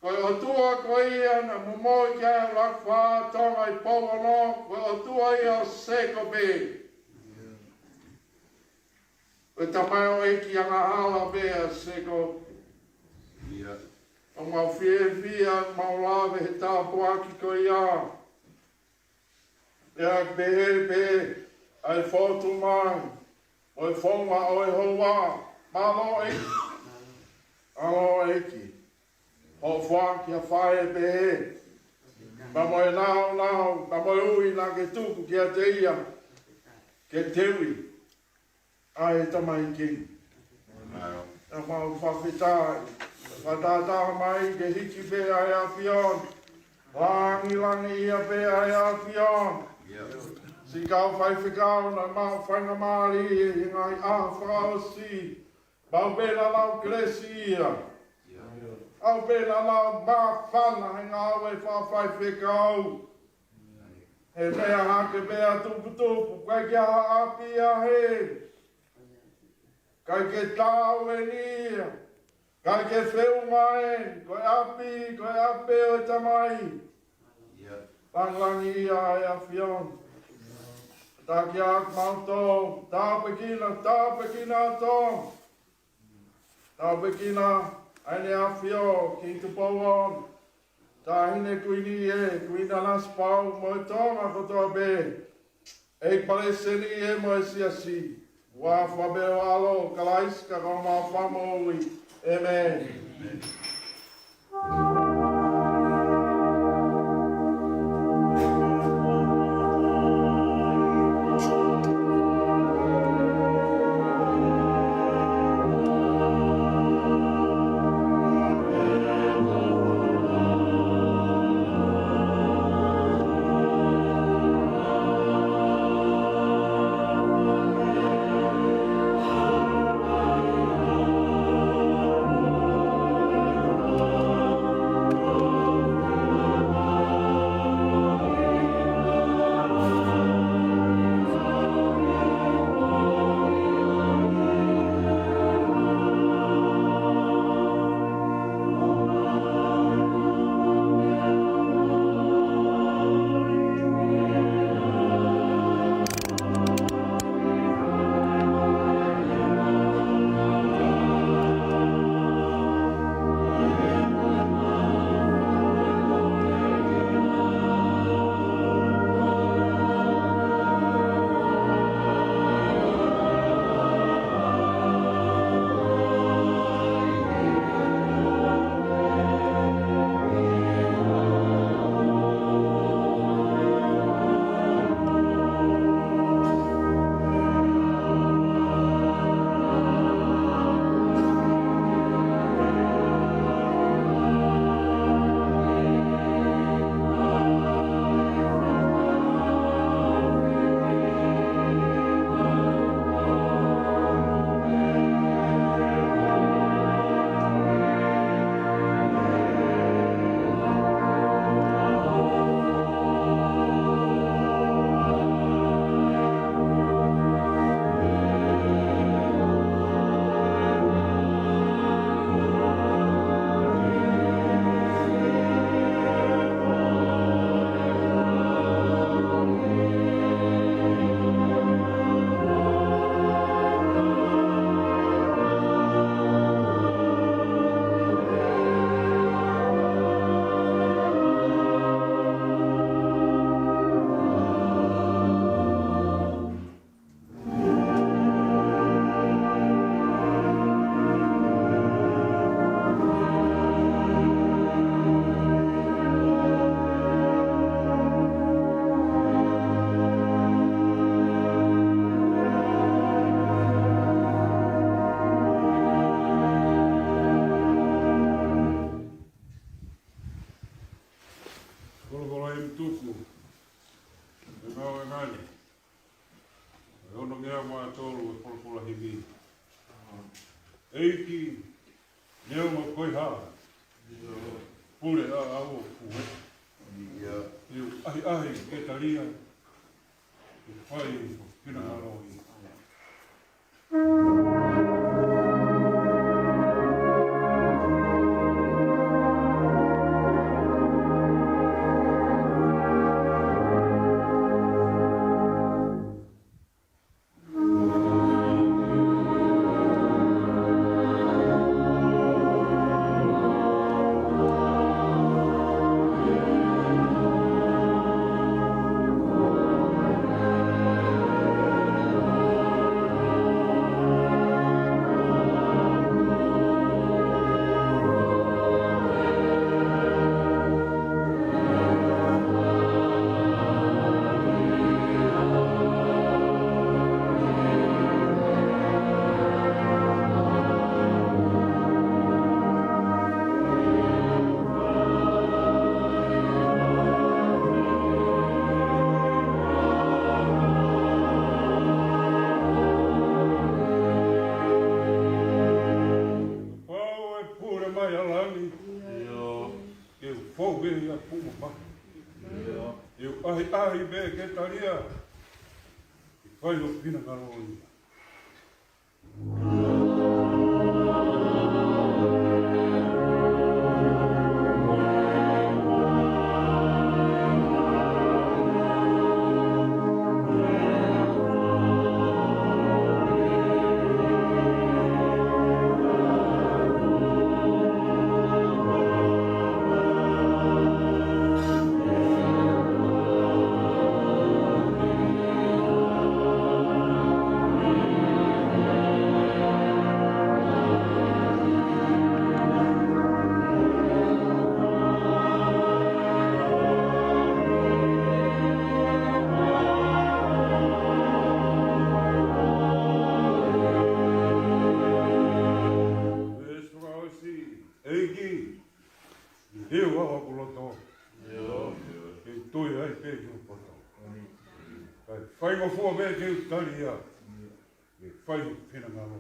Ko e ʻOtua ko ia naʻe momoi ki ai ʻa Lakufā Tonga ʻi Pouono, ko e ʻOtua ia ʻo Sēkope. Ko e tamaioʻeiki angahala pē ʻa Sēkope. ʻOku mau fiefia, mau lave he tāpuaki ko ia. Pea pehē pē ʻa e fōtunga, ʻo e founga ʻo e houa, mālō ʻEiki. ʻAlo ʻEiki. Hoʻo foaki ha faʻē pehē. Pea mo e nāunau, pea mo e ui naʻa ke tuku kiate ia. Ke teuʻi ʻa e tamaiki. ʻOku mau fakafetaʻi. Fakatātā mai ke hiki pē ʻa e ʻAfiona. Langilangiʻia pē ʻa e ʻAfiona. Siʻi kau faifekau naʻa mau faingamālie ʻi he ngaahi ʻaho fakaʻosi. Mau pē naʻa mau kelesi ia. Mau pē naʻa mau māfana he ngāue fakafaifekau. He meʻa hake pē ʻa tuputupu, ʻikai ke ʻi ai ha ʻapi ia he. ʻIkai ke tau eni ia. ʻIkai ke feʻunga eni, ko e ʻapi, ko e ʻapi ʻo e Tamai. Langilangiʻia ʻa e ʻAfiona. Taki atu mautolu, tāpuekina, tāpuekina ʻa Tonga. Tāpuekina ʻa ʻEne ʻAfio, Kingi Tupou Ono. Taʻahine Kuini ē, Kuini Nanasipauʻu mo e Tonga kotoa pē. ʻEiki Palesiteni ē mo e Siasi. Ua fabeo alo, Kalaisi ka ko homau Fakamoʻui. ʻĒmeni. ʻo e folofola himi. ʻEiki, neongo ko e hā, pule ʻa au ʻo puhe. ʻE u ʻahiʻahi ke talia, ke fai ho finangalo ia. Kapau ʻe pule mai ʻa langi, ke u fou pē ia ʻi he puʻu mafahi. ʻE u ʻahiʻahi pē ke talia, ke fai ho finangalo ia. ʻEiki, ʻi he ʻofa ʻa hoku loto, ke u tui ai pē ki ho poto. Kae faingofua pē ke u talia, ke fai ho finangalo.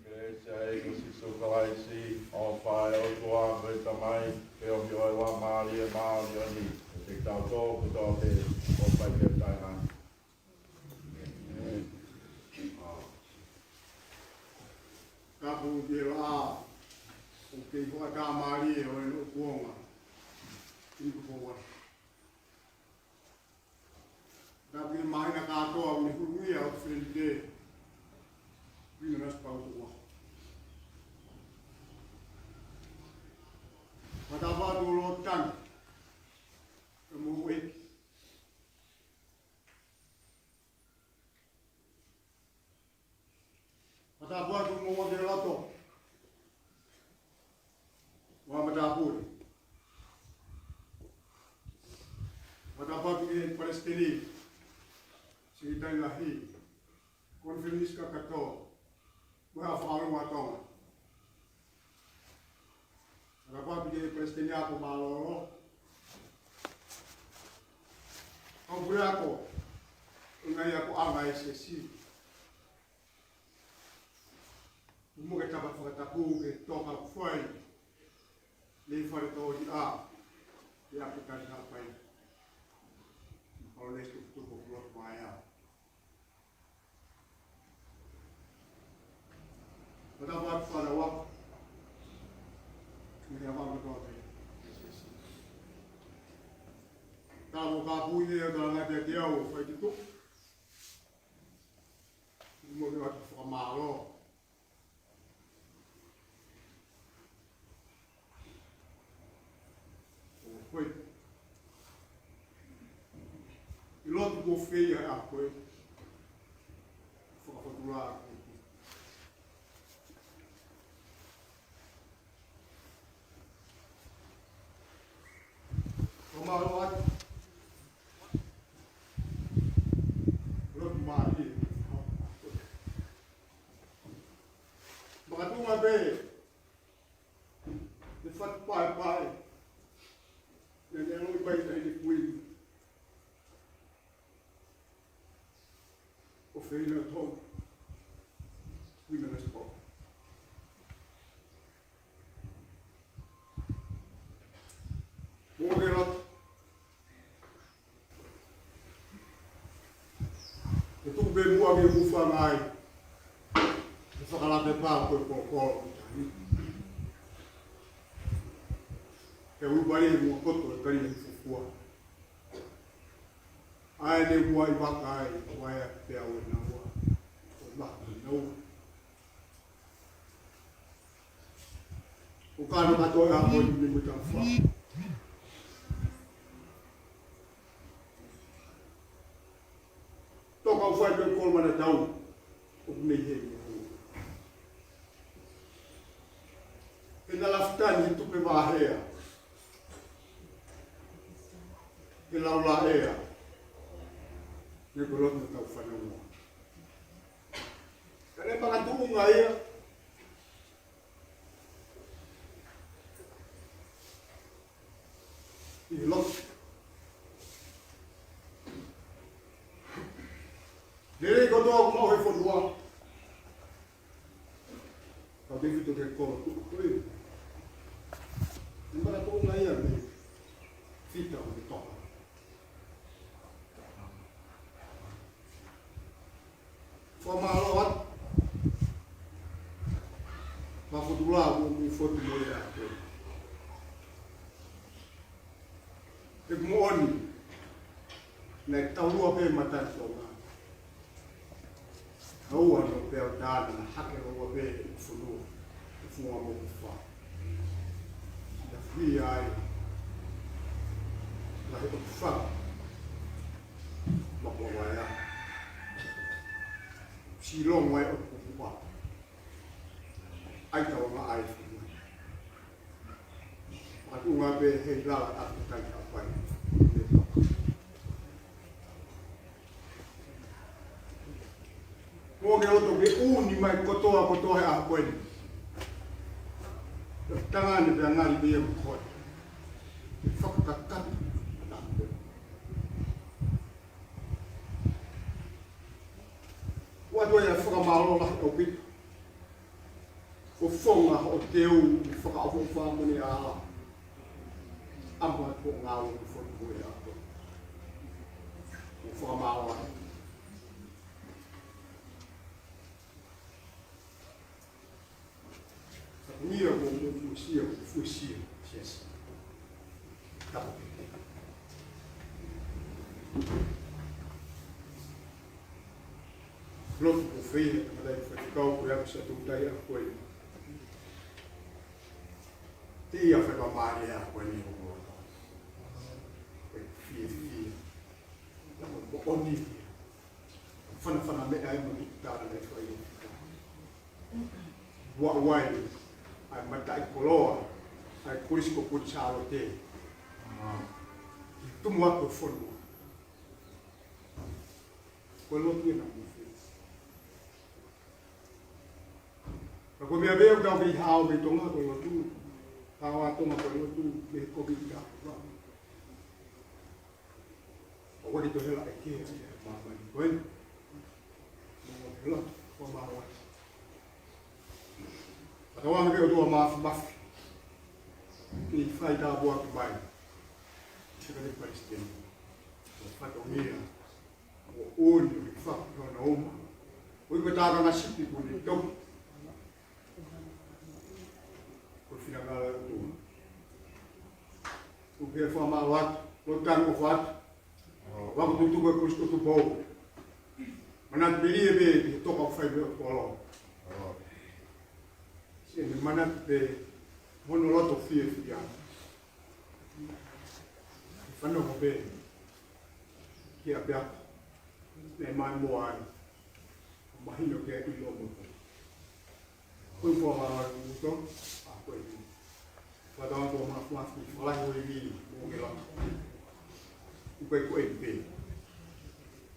Ko e kelesi ʻa e ʻEiki ko Sīsū Kalaisi, ʻofa ʻa e ʻOtua ko e Tamai, feohi ʻo e Laumālie Māʻoniʻoni, ʻiate kitautolu kotoa pē, ʻo fai pē taʻengata. Tapu ki he laʻā, ʻoku kei hoʻatā mālie ʻo ʻene ʻotuonga, ʻi he kupu ua. Tapu ki he māhina kātoa ʻoku ne huluʻi ʻa e ʻOtu Fēnite, Pina Nasi Pautuʻua. Fakatapu atu Lord Tangi, ka mo e Fakatapu atu mo e loto ʻo e matāpule. Fakatapu atu ki he palesiteni, sekelitali lahi, konifelenisi kakato, mo e faʻahinga Tonga. Fakatapu atu ki he palesiteni ako mālōlō, kau puleako, ʻo e ngaahi akoʻanga ʻa e siasi. Mo e tapa fakatapu ki he toka fai, ʻi he fale tō ʻi ʻa, ʻi ʻApikani Haʻapai. Paulesi Tukutuku Pulotu Maea. Ko e Fānau ako. Mea vanga toa pē. Tau ka pui e tau ngā te te au fai tutu. Mo te watu fakamālō. ʻO koe. ʻI loto ko fē ia ʻa koe. Fakafotulā. Fakamālō atu. Lotu mālie. Makatuʻunga pē. Te fatu paepae. Naʻe ne ʻalu ʻi pai tai te kui. ʻO fēina tō. Kui na nasi pō. Mō ke lotu. Ke tuku pē muʻa ke kufa ngai. Ke fakalape pā ko e pōkolo. Ke ulupali mo koto e kali e fufua. ʻAi ne ua ʻi vaka ai, ua ea pea ua na ua. Ua na ua. ʻO ka no ka toe a koni ni muta fa. Toka u fai pe kolo mana tau. ʻO nei he ni. He na lafitani he tupe vāhea. He laula ea. Ne kolo na tau fana mua. Ka ne paka tuʻunga ia. ʻI loto. Lele kotoa ʻoku maʻu he fonua. Kau te fito ke kolo tuʻu koe. Ne paka tuʻunga ia me. Fita ʻo te toka. Fakamālō atu. Makutula mo mo fotu mo ia atu. He moʻoni. Naʻe taulua pē mata Tonga. Aua no pea o tāna na hake aua pē e fonua. E fua mo kufa. Ia fia ai. Lahi o kufa. Makuavaea. Silongo ai ʻo kukupa. ʻAi tau ngā ʻai. Matuʻunga pē he lala atu kai ka pai. Mo ke loto ke uni mai kotoa kotoa he ʻaho ko eni. Tangane pea ngali pē ia mo koe. Fakakakato. Ua toe ia fakamālō lahi ʻaupito. Ko fonga hoʻo teu, fakaʻofoʻofa mo ne ala. Ama ko ngā o ko fonga mo e ako. Ko fakamālō lahi. Sakunia mo mo fusia, mo fusia, siasi. Tapu. Lotu ko fē, malai fatikau ko ia sa tu tai a koe. Te ia fai pa mare a koe ni o mo. Ko e fie fie. Mo oni. Fanafana meʻa ai mo ni tara le fai. Ua uai. ʻAi mataʻi koloa. ʻAi kulisi ko kulisi alo te. Tumu ako fonu. Ko lotu e na mo fē. Ka ko mea veo tau kei hao mei Tonga ko lotu. Hao a Tonga ko lotu mei ko ki ta. ʻO wali to hela e ke, māmani ko eni. Mo hela, ko māmani. Ka tau anga ke o tua mafi mafi. Ki fai tā bua ki mai. Sika te palesiteni. Ko fato mia. ʻO ʻoni ʻo ke faki hona uma. ʻO i ko tākanga sipi ko ne tau. Ke fakamālō atu, lotu tangi ʻofa atu. Vaku tutuku ʻe Kalaisi Tupou. Manatu melie pē ki he toka ʻoku fai mei ʻOtukolo. Siʻene manatu pē hono loto fiefia. Fanongo pē ki he ʻapiako naʻe maʻu ai. Mahino ke ʻilo mo ko. Ko e pō ʻa Uto, ʻa ko e. Fakatauange ko e mafimafi, falahi ʻo e iwi, mo e loto. Ko e ko e pē.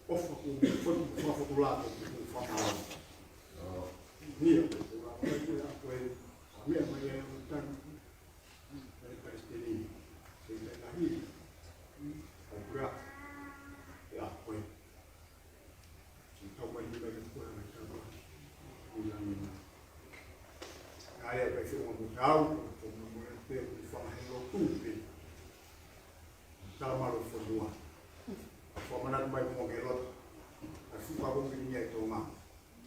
ʻOfa ku, ko e ko e fakatula ko e ko e fakamālō. Nia, ko e ko e ko e ko e, ʻa ko e, ʻa meʻa mai e o tani. Ko e Palesiteni, ko e lahi. ʻO kura, ʻa ko e. Siʻi tau mai ni mai kua mai tau. Ui langi na. Ka ia kai fiu mo tau, ko mo mo e te, ui fanga he lotu pē. Tala malo fonua. Fakamanatu mai mo ke loto. A fuka ko ki ni ai Tonga.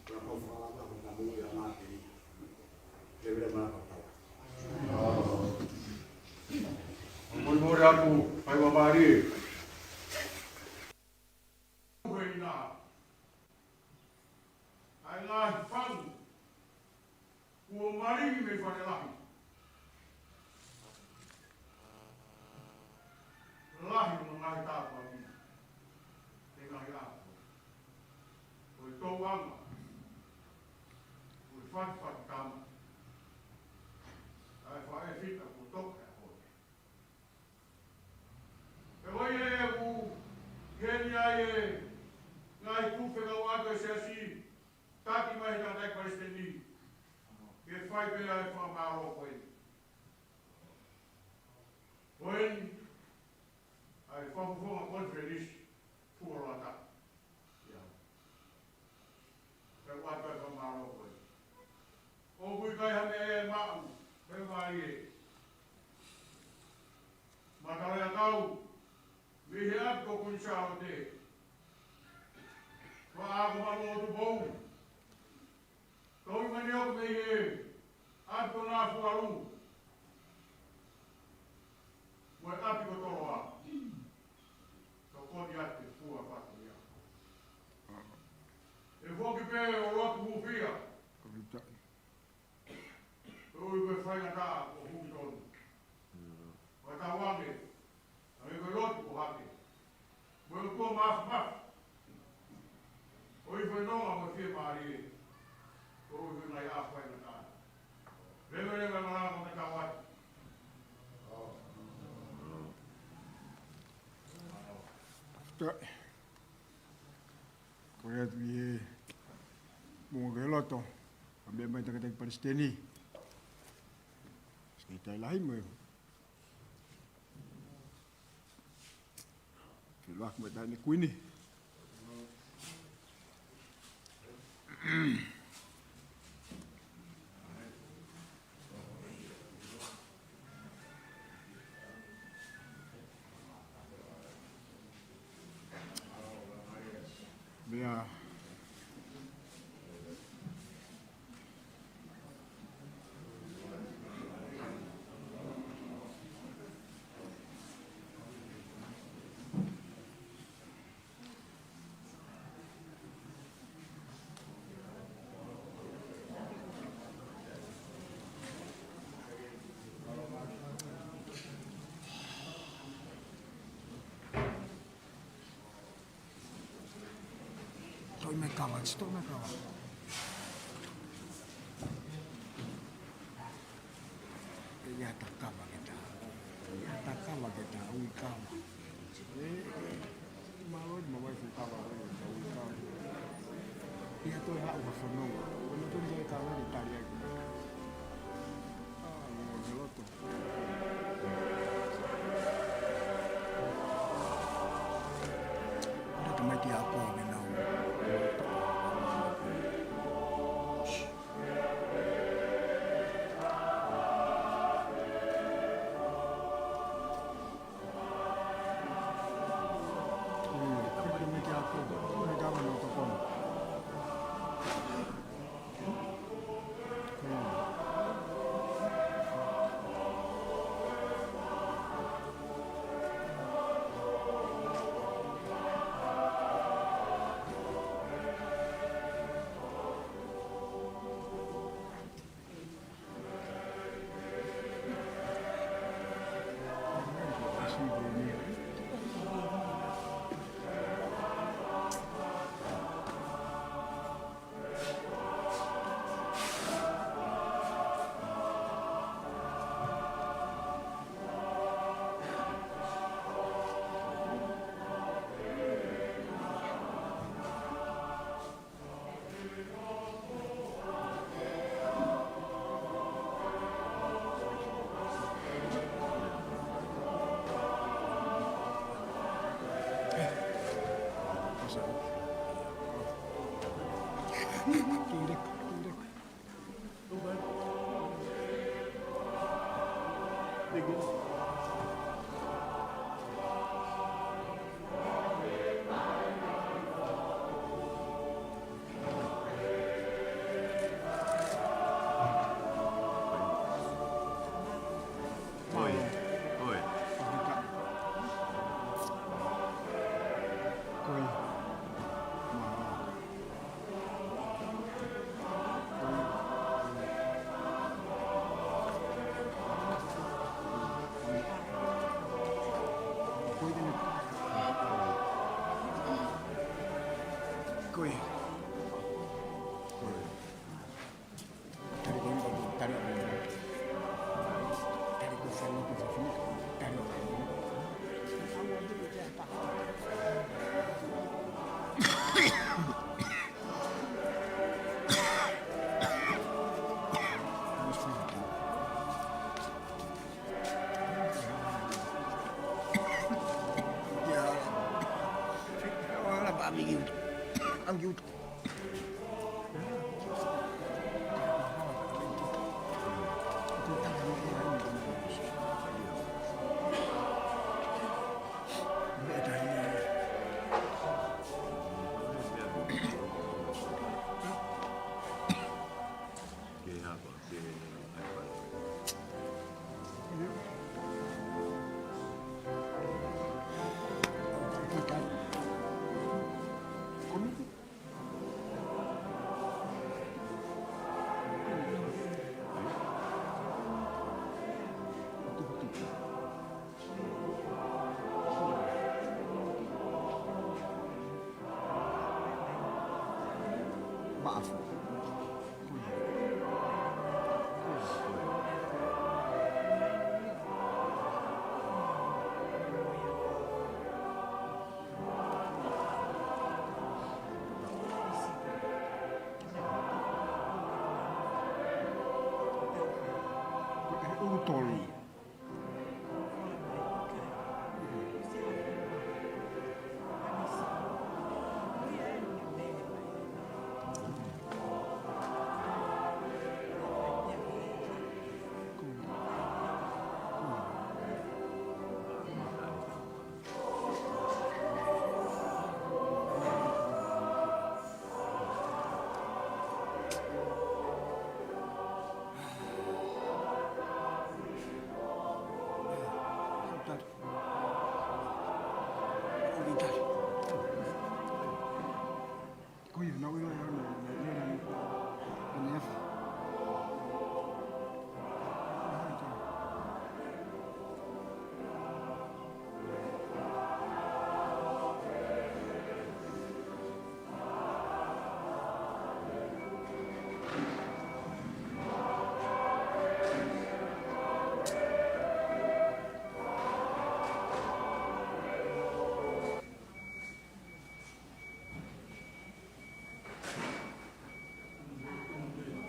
Ka mau fakalava ko ka mo ia mate. Levele mana ka tau. Mo mo raku, pai mamari. Huena. ʻA e ngaahi fau kuo malingi mei fale lahi. Lahi mo ngaahi tāpuaki. Te ngaahi ako. Ko e tauanga. Ko e fatifatitama. ʻA e faʻē fita kuo toka e hone. Pea ko ia ʻoku heni ai e ngaahi kupu fekauʻaki ʻa e siasi, taki mai he tangataʻeiki palesiteni, ke fai pē ʻa e fakamālō ko eni. Ko eni, ʻa e fakafofonga konifelenisi, fuoloa taki. Ia. Pea ʻoatu e fakamālō ko ē. ʻOku ʻikai ha meʻa ia ʻe maʻu, pea mālie. Matala ʻa e kau, mei he ʻapi ko Kuini Sālote. Ko ʻAkomalu ʻo Tupou. Tau i mani ʻoku mei he ʻapi ko Nafualu. Mo e ʻapi ko Toloa. Tokoni atu e fua fatu ia. ʻE foki pē ʻo lotu hūfia. ʻOku ui ko e faingataʻa ʻo hū tonu. Fakatauange, ʻa e ko e lotu ʻo hake. Mo e ʻOtua mafimafi. ʻOi ko e nonga mo e fiemālie. ʻOi ko e ngaahi ʻaho faingataʻa. Leveleva e malanga mo e tau atu. Ko ia atu ʻi he mo ke loto, ʻa meʻa mai tangataʻeiki palesiteni. Siʻi tai lahi mo e. Ke loa mai taʻane kuini. Meʻa. Toʻi mai kava, toʻi mai kava. ʻE ia takava ke ta. ʻE ia takava ke ta, ui kava. ʻE, ʻe, mālō ni mawai fu kava, ui kava, ui kava. Ia toe haʻu ha fononga. Ko e loto ni toe kava ni tali ai. ʻA, mo e loto. Ora tamaiti ako ke nau. Oi, oi.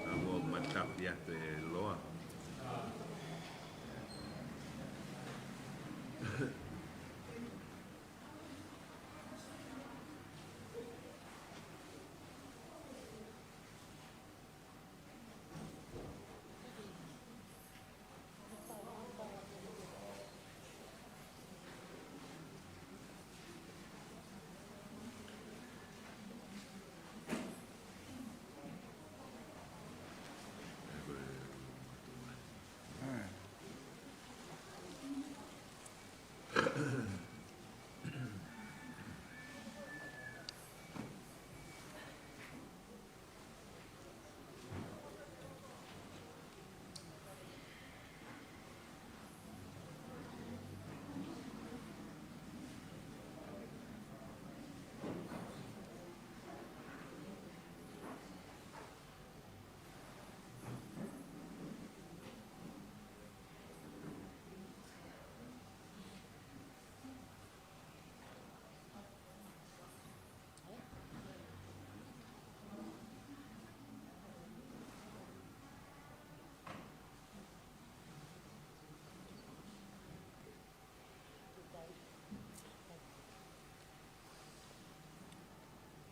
Samoa matafi atu e loa.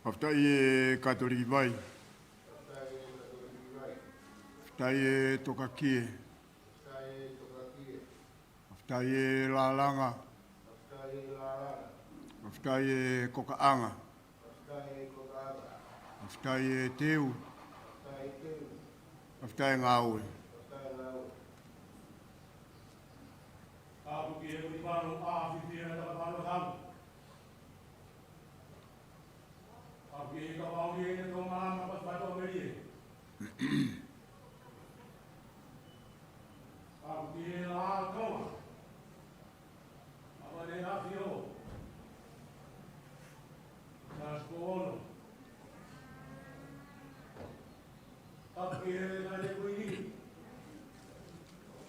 Fakafetaʻi e Katoliki Vai. Fakafetaʻi e Tokakie. Fakafetaʻi e lālanga. Fakafetaʻi e kokaʻanga. Fakafetaʻi e teu. Fakafetaʻi e ngāue. Tapu ki he ʻUnivalu, ʻa e ʻAfio ʻa e Tapa Fakafalu. Tapu ki he Kapau ʻi he Tō Malama Pasifatu Amerie. Tapu ki he Lā Tonga. Tapu ki he ʻAfio Siaosi Ono. Tapu ki he Taʻahine Kuini,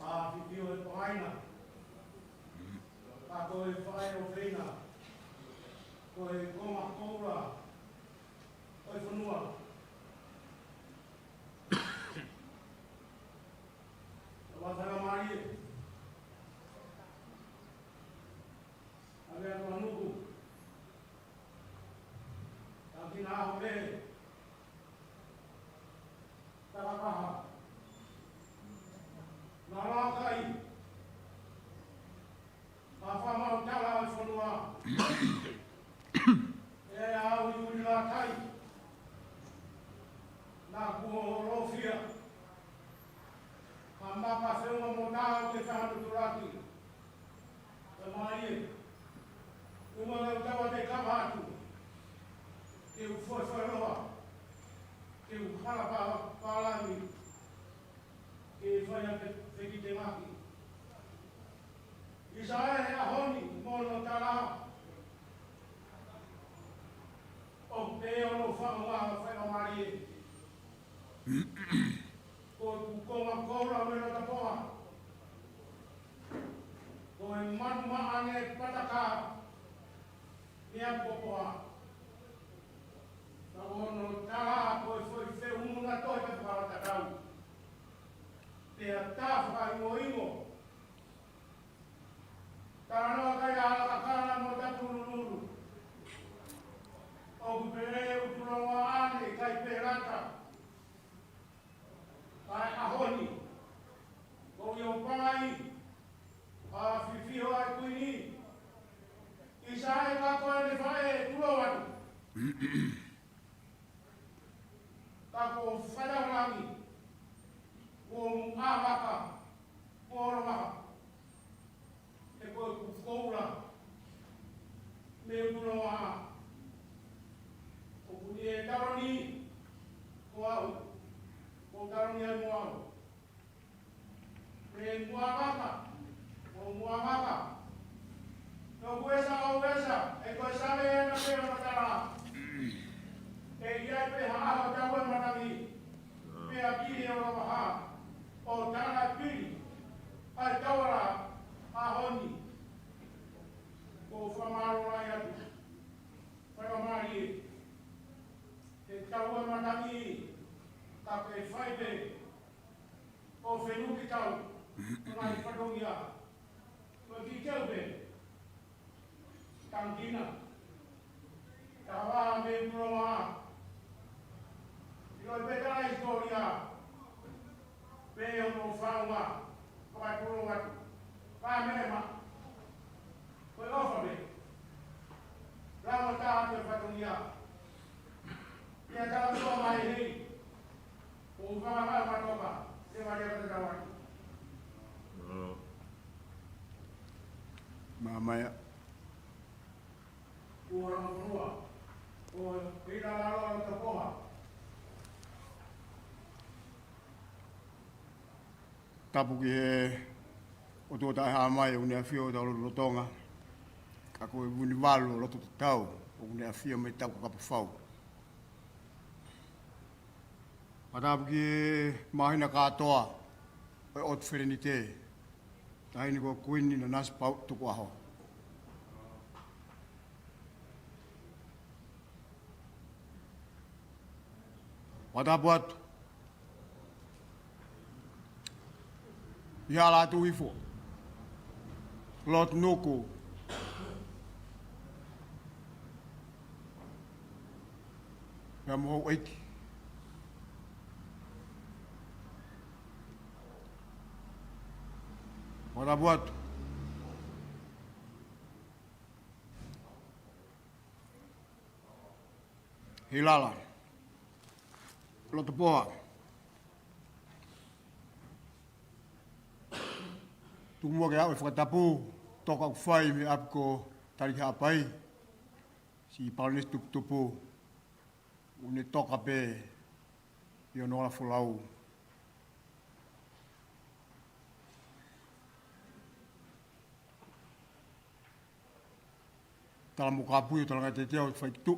ʻa e ʻAfio ʻo e Tonga ni, ʻa e kau faʻē ʻofeina, ko e konga koula ʻo e fonua. Tapu ki he Tamai, ʻa e meʻa tuʻanuku, ʻa e kinautolu ʻoku tala paha. Naʻa nau kai ʻa e fakamaau tala ʻo e fonua. ʻE au ʻi ʻUnilakai, naʻa ku ʻolofia ʻa e maka feʻunga mo tau ke fahanu tulaki. Tamai ē, ʻumaʻā ʻeku tauʻatāina atu, ke u foefoeloa, ke u hala pa-, pālangi, ke fai ha fe-, fekiteʻaki. ʻIsa ē, he ʻaho ni, mo hono tala, ʻoku pehē hono faʻunga, fai ʻa Malie. Ko ʻeku konga koula mei Rotopoa. Ko e manu maʻa ne pataka mei Rotopoa. Ka ko hono tala ko e foʻi feʻunga tohi pē fakatatau. Pea tā fakaingoingo. Talanoa kai ʻa Lakakana mo Tatulululu. ʻOku pehē ʻUtulongoaʻa ne ʻikai pē lata. Kae ʻaho ni, ko ia ʻoku pālangi ʻa e ʻAfio ʻa e Kuini. ʻIsa ē, ka ko ʻene faʻē tulou atu. Ka ko Fatalangi, ko Muʻavaka, ko Olovaha. He ko ʻeku koula mei ʻUtulongoaʻa. ʻOku ne taloni ko au, ko e taloni ai mo au. Mei Muʻavaka, ko Muʻavaka. Ko ʻeku esa ʻo e esa, ʻe ko e sale ena pē ʻo e tala. ʻE ʻi ai pē ha ʻaho tau e matangi. Pea ki he Olovaha, ʻo tala pili, ʻa e tauʻolunga ʻaho ni. Ko e fakamālō lahi atu. Fakamālie. He tau e matangi, ka ke fai pē, ʻo fenuki tau, ʻo ngaahi fatongia. Ko e kiʻi keu pē. Tangikina. Tau ā mei ʻUtulongoaʻa. ʻIlo pē tala hisitōlia. Pea ʻoku ou faʻunga. Ko e tulou atu. Ka meʻa ma. Ko e ʻofa pē. Lama tā atu e fatongia. Ia tā atu mai hei. ʻO fakamaau matoka. Te mare atu tau atu. Mamaia. Ua Rangafonua, ʻo ʻi Lalo ʻo Tapoha. Tapu ki he ʻOtua Taʻehāmai, ʻoku ne ʻafio ʻi hotau lotolotonga. Ka ko e ʻUnivalu ʻo loto tatau, ʻoku ne ʻafio mei hotau kakapa fau. Fakatapu ki he māhina kātoa ʻo e ʻOtu Felenite, taʻahine ko e Kuini Nanasipauʻu Tukuʻaho. Fakatapu atu ʻi he ʻAlā Tuʻi Hifo, Lord Nuku, pea mo houʻeiki. Fakatapu atu ʻIlala. Lotopoa. Tuku muʻa ke aʻu e fakatapu, toka ʻoku fai mei ʻapi ko Talihaʻapai, siʻi Palōnesi Tuputupu, ʻoku ne toka pē ʻi hono ola folau. Tala mo kāpui ʻo Talangataetea ʻo Faituʻu.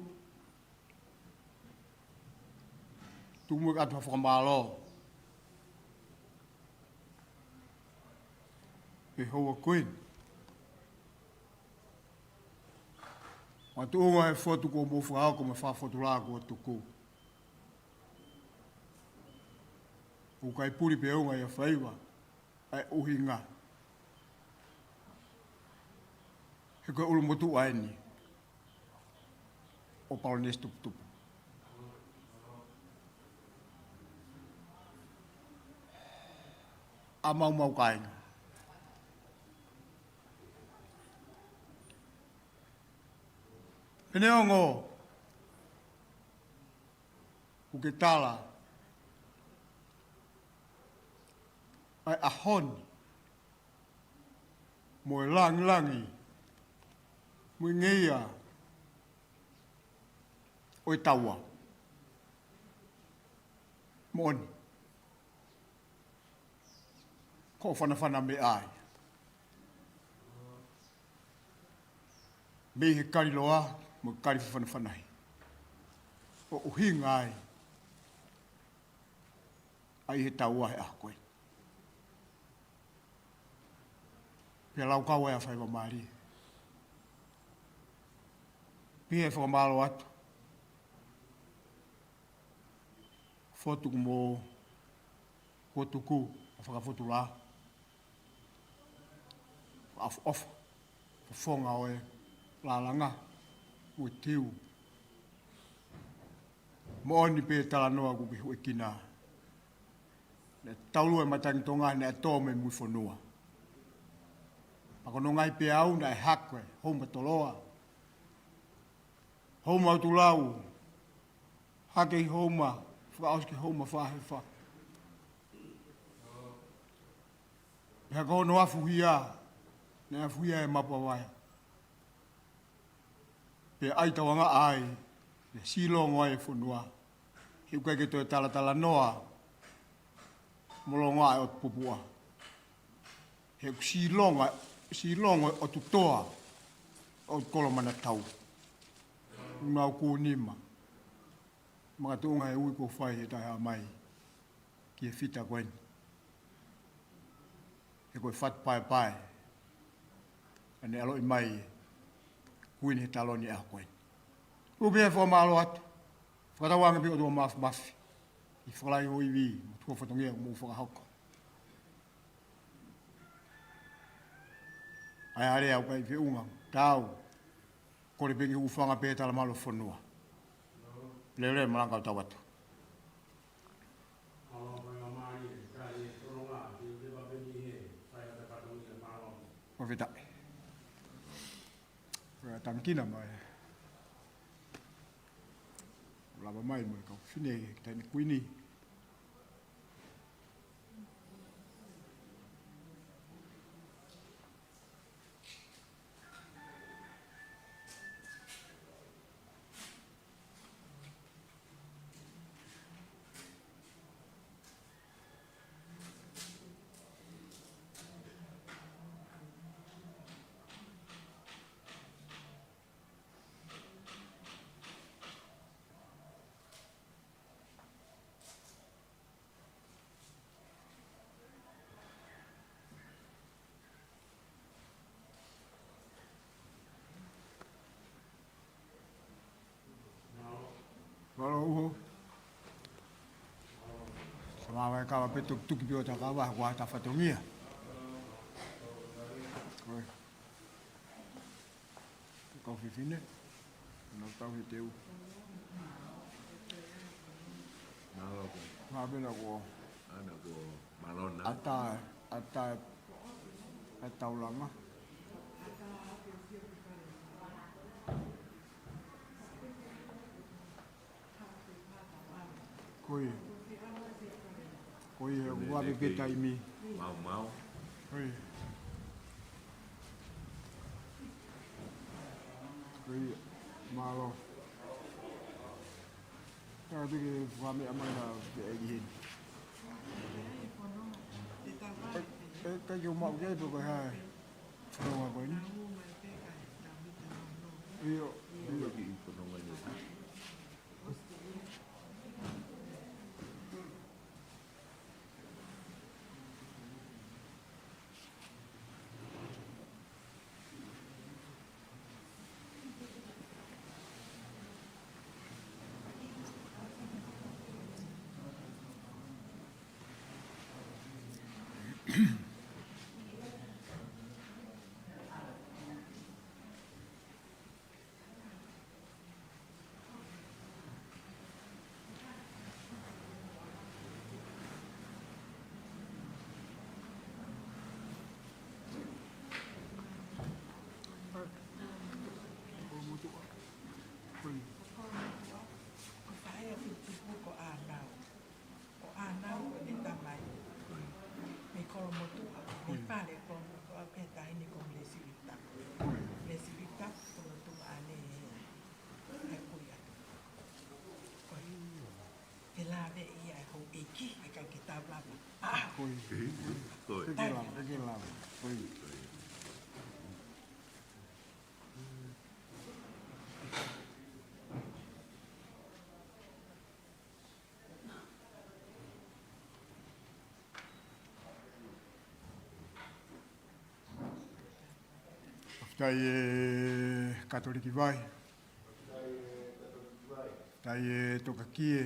Tuku muʻa ke ʻoatu ha fakamālō ki he Houa Kuini. Makatuʻunga he fotu kuo mou fakahoko mo e fakafotulā kuo tuku. ʻOku ʻikai puli pē ʻo ngaahi faiva ʻa e ʻuhinga. He ko e ʻulumotuʻa eni ʻo Palōnesi Tuputupu. ʻA maumau kāinga. Pea neongo ʻoku ke tala ʻa e ʻaho ni mo e langilangi mo e ngeia ʻo e taua. Moʻoni. Ko e fanafana meʻa ia mei he kaliloa mo e kali fefanafanahi ʻo ʻuhinga ai ʻa e taua he ʻaho ko eni. Pea laukau ai ʻa e faingamālie. Pea ʻe fakamālō atu. Fotu kuo mou tuku ʻa e fakafotulā. ʻOfa, ʻofa, fofonga ʻo e lālanga, ʻo e tiu. Moʻoni pē talanoa kuo ke huʻekina. Naʻe taulua e matangi Tonga naʻe tō mei mui fonua. Pea ko hono ngaahi peau naʻe hako e houma toloa, houma ʻutulau, hake ʻi houma, fakaʻosi ki houma fahefa. Pea ko hono afuhia, naʻe afuhia e mapu ʻa Vaea. Pea ʻai tauangaʻa ai, pea silongo ai e fonua. He ʻoku ʻikai ke toe talatalanoa mo longoaʻa e ʻotu pupuʻa. He ʻoku silongo, silongo e ʻotu toa, ʻotu kolo manatau. Nau kū nima. Makatuʻunga he ui kuo fai he Taʻehāmai ki he fita ko eni. He ko e fatu paepae naʻe ʻaloʻi mai e Kuini he taloni ʻaho ko eni. Tuku pē ʻa e fakamālō atu. Fakatauange pē ʻOtua Māfimafi ʻi he fakalahi ʻo e ivi mo e tuʻa fatongia kuo mou fakahoko. ʻA e alea ʻoku ʻikai feʻunga, tau. Kole pē ke hūfanga pē he talamalu ʻo e fonua. Leveleva malanga ʻo tau atu. Fakafetaʻi. Fakatangikina mai. Lava mai mo e kau fefine ki he taʻahine Kuini. Mālō uho. Sa mavahe kava pē, tukituki pē ʻo takava, kua ta fatongia. Ko e kau fefine, nau tau he teu. Mālō ko. Mālō pē na ko. Ana ko Malona. ʻAtā, ʻatā, ʻatā taulanga. Ko ia. Ko ia, ʻoku ʻave pē taimi. Maumau. Ko ia. Ko ia, mālō. Tau tiki fakameʻa mai ha pē ʻi heni. ʻE, ʻe, kai ke u maʻu ke ai pe ko e hā e fononga ko eni. ʻIo, ʻio. Ko e faʻē ʻa Fitipu ko ʻĀnau. Ko ʻĀnau ko ʻene tamai. Mei Kolomotuʻa. Mei Pale Kolomotuʻa, pea taʻahine ko Lesi Victor. Lesi Victor, Kolomotuʻa ʻanai. ʻAi kui atu. Ko e. Ke lave ia e houʻeiki, ʻikai ke tau lava. ʻA. Ko e. Ko e. Ke lava, ke lava. Ko e. Fakafetaʻi e Katoliki Vai. Fakafetaʻi e Tokakie.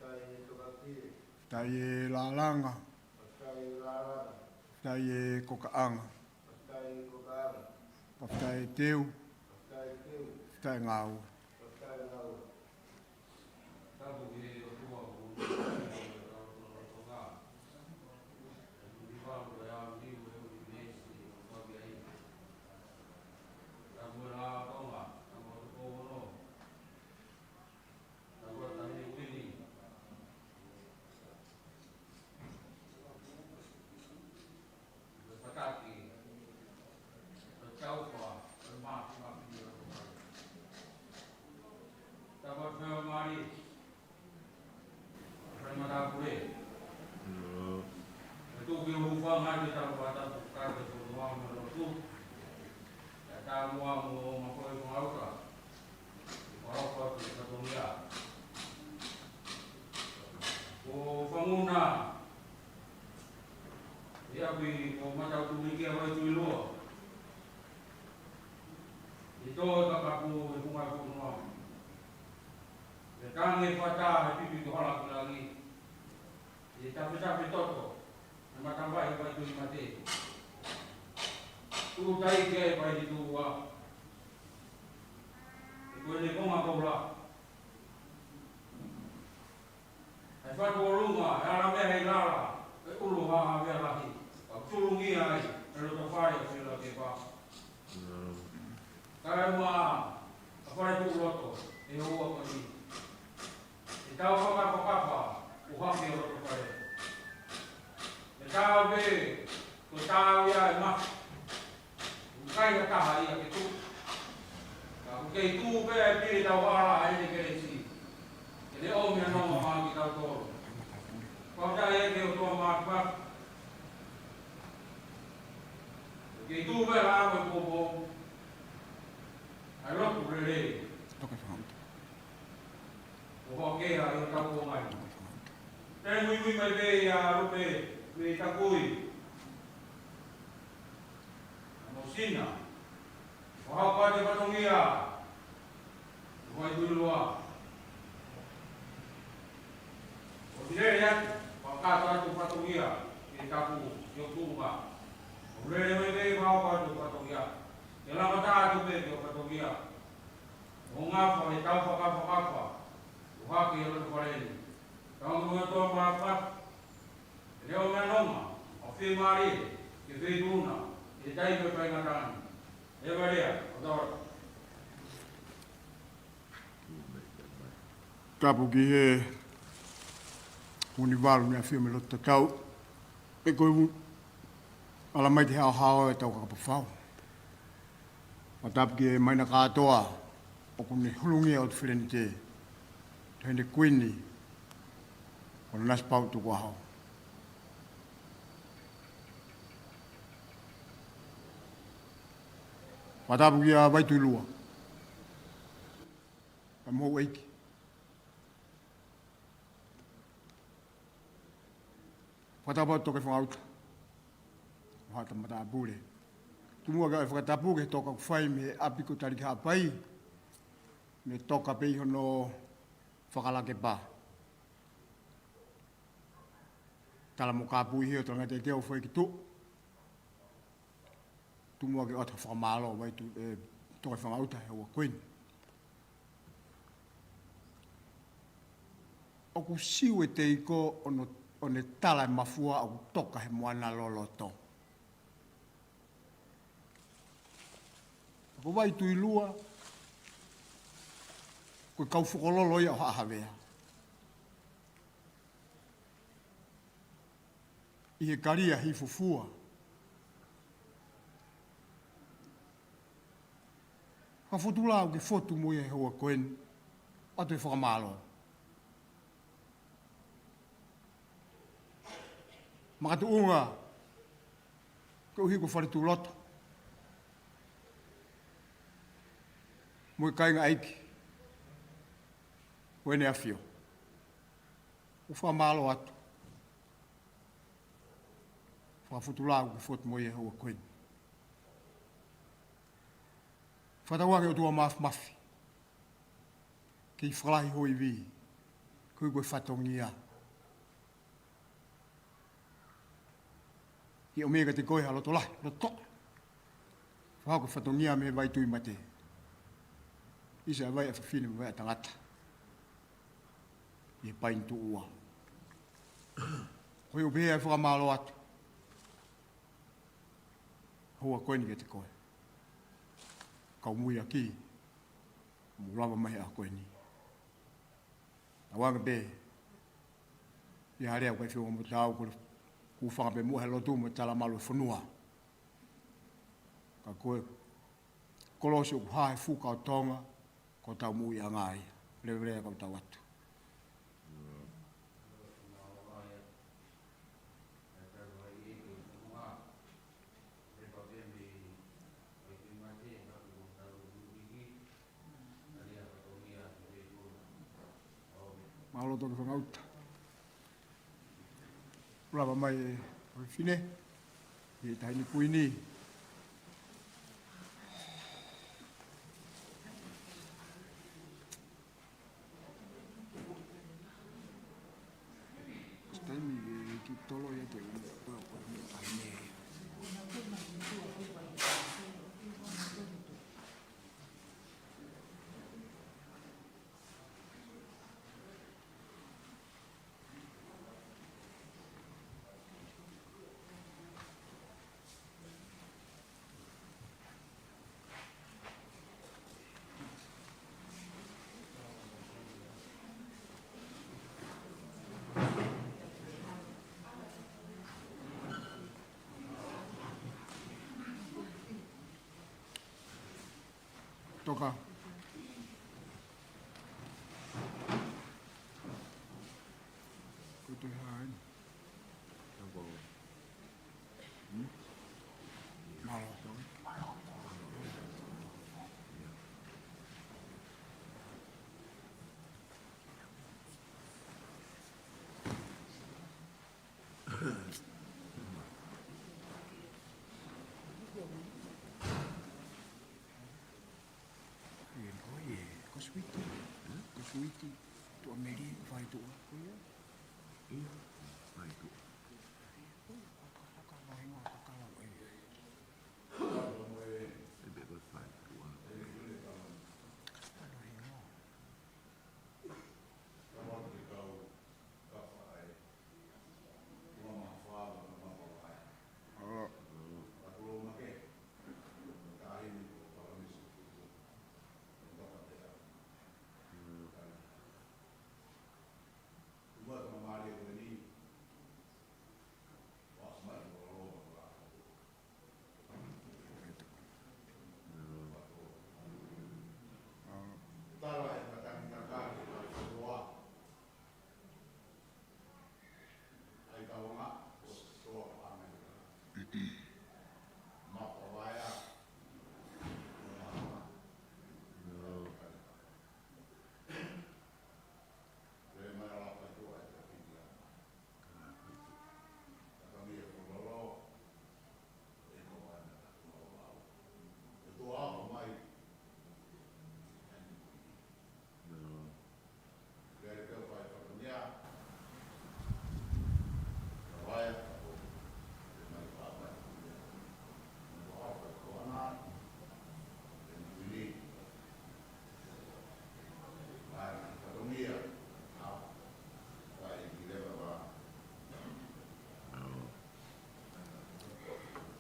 Fakafetaʻi e Lalanga. Fakafetaʻi e Kokaʻanga. Fakafetaʻi e Teu. Fakafetaʻi e Ngāue. Ko Fanguna, ʻi ʻapi ko Matautuʻi kia Vaituʻiloa. ʻI tō e kakapu e funga e fonua. ʻE tangi e fata he pipi ko Halakilangi. ʻE tafetafe toto, he matavai Vaituʻimate. Tuʻu tai ke Vaituʻa. ʻE ko ʻene konga koula. ʻE fatu ʻolunga, ʻe ala meʻa ʻi lala, ʻe ʻulu ha ha meʻa lahi. Ka tulungia ai, ʻe loto fale ʻo fila ke pa. Kae ʻuma ʻa Faletuʻuloto, ʻe ua ko ni. ʻE tau fakafakafa, ʻo hake ʻo loto fale. ʻE tau pē, ko tau ia e ma. ʻOku ʻikai ha taha ia ke tuʻu. Ka ʻoku kei tuʻu pē ʻa e pili tau hala ʻa ʻEne Kelesi. Ke ne ʻomi ʻa e nonga maʻa kitautolu. Fakafetaʻi ʻEiki ʻOtua Māfimafi. Kei tuʻu pē ʻa e popo. ʻA e lotu lelei. ʻO hokea ʻi hotau kuonga ni. Te muimui mai pē ʻia Lupe mei Takui. Mo Sina. ʻO hau pate fatongia. ʻO Vaituʻiloa. ʻO Silele atu, fakakato atu fatongia, ke tapu, ke o tuʻunga. ʻO lele mai pē fakakato atu fatongia. Ke lamata atu pē ke o fatongia. ʻO ngafa he tau fakafakafa, ʻo hake ʻo loto fale ni. Tau nunga toa mapa, ʻe leo mea nonga, ʻo fiemālie, ke feituʻuna, ʻe tai pe pai ngatani. ʻE valea, ʻo tau. Tapu ki he Muni valu ni afio mei loto tatau. Pea ko e u-, ala mai ki he haohaoa ʻetau kakapa fau. Fakatapu ki he māhina kātoa ʻoku ne hulungia ʻo te filenite, Taʻahine Kuini, ʻo Nanasipauʻu Tukuʻaho. Fakatapu kia Vaituilua, ʻa mo ʻeiki. Fakatapu atu Toke Fangauta, ʻo haʻata matāpule. Tuku muʻa ke fakatapu ki he toka kuo fai mei he ʻapi ko Taliki Haʻapai, ne toka pē ʻi hono fakalakepa. Tala mo kāpui hio, tala ngata ʻi he ʻofa ʻi ki tuʻa. Tuku muʻa ke ʻoatu ha fakamālō Vaitu-, ē, Toke Fangauta he houa ko eni. ʻOku siu e teiko ʻo ne, ʻo ne tala e mafua ʻoku toka he moana loloto. Ko Vaituilua, ko e kau fokololo ia ʻo Haʻa Havea. ʻI he kalia hifo fua. Fakafotulā ʻoku ke fotu mo ia he houa ko eni, ʻoatu e fakamālō. Makatuʻunga koeʻuhi ko Faletuʻuloto mo e kāinga ʻeiki ʻo ʻEne ʻAfio. ʻOku fakamālō atu. Fakafotulā ʻoku ke fotu mo ia he houa ko eni. Fakatauange ʻOtua Māfimafi, kei fakalahi ho ivi, koeʻuhi ko e fatongia. Ke ʻomai kiate koe ha loto lahi, loto toʻa. Fakahoko e fatongia mei he vaitui mate. ʻIsa ʻa e vai ʻa fafine mo e vai ʻa tangata ʻi he paini tuʻua. Ko ia ʻoku pehē ai e fakamālō atu he houa ko eni kiate koe. Kau mui ʻaki, mou lava mai he ʻaho ko eni. Tauange pē ʻi ha lea ʻoku ʻikai feʻunga mo taau, ko e hūfanga pē muʻa he lotu mo e talamalu e fonua. Ka ko e kolosi ʻoku hā he fuka ʻo Tonga, ko hotau moʻuiʻanga ia. Levelea kau tau atu. Mālō Toke Fangauta. Lava mai e fefine, ʻe Taʻahine Kuini. Taimi ke tolo ia te u, ko, ko, ko, Toka. Ko e toe hā eni. Mālō. Ko e hā ia, ko e suiti. Ko e suiti. Tuʻa meli, fai tuʻa. Ko ia. Ia, fai tuʻa. Ko ia, ko e kakala, hingoa kakala, ē. Ē, pē ko e fai tuʻa. Kakala hingoa.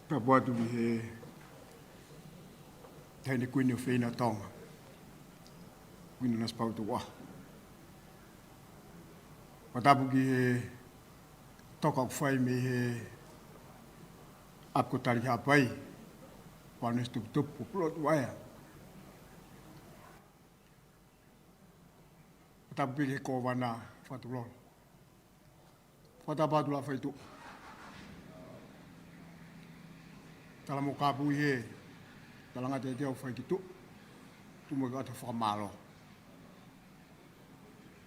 Tapu atu ki he Taʻahine Kuini ʻofeina ʻo Tonga, Kuini Nanasipauʻu Tukuʻaho. Fakatapu ki he toka ʻoku fai mei he ʻapi ko Tali Haʻapai, Palanesi Tuputupu, Pulotu Vaea. Fakatapu pē ki he Kōvana Fakatulolo. Fakatapu atu Lāʻafaituʻa. Tala mo kāpui he talangata ʻe teau fai ki tuʻa. Tuʻu mo e ʻata fakamālō.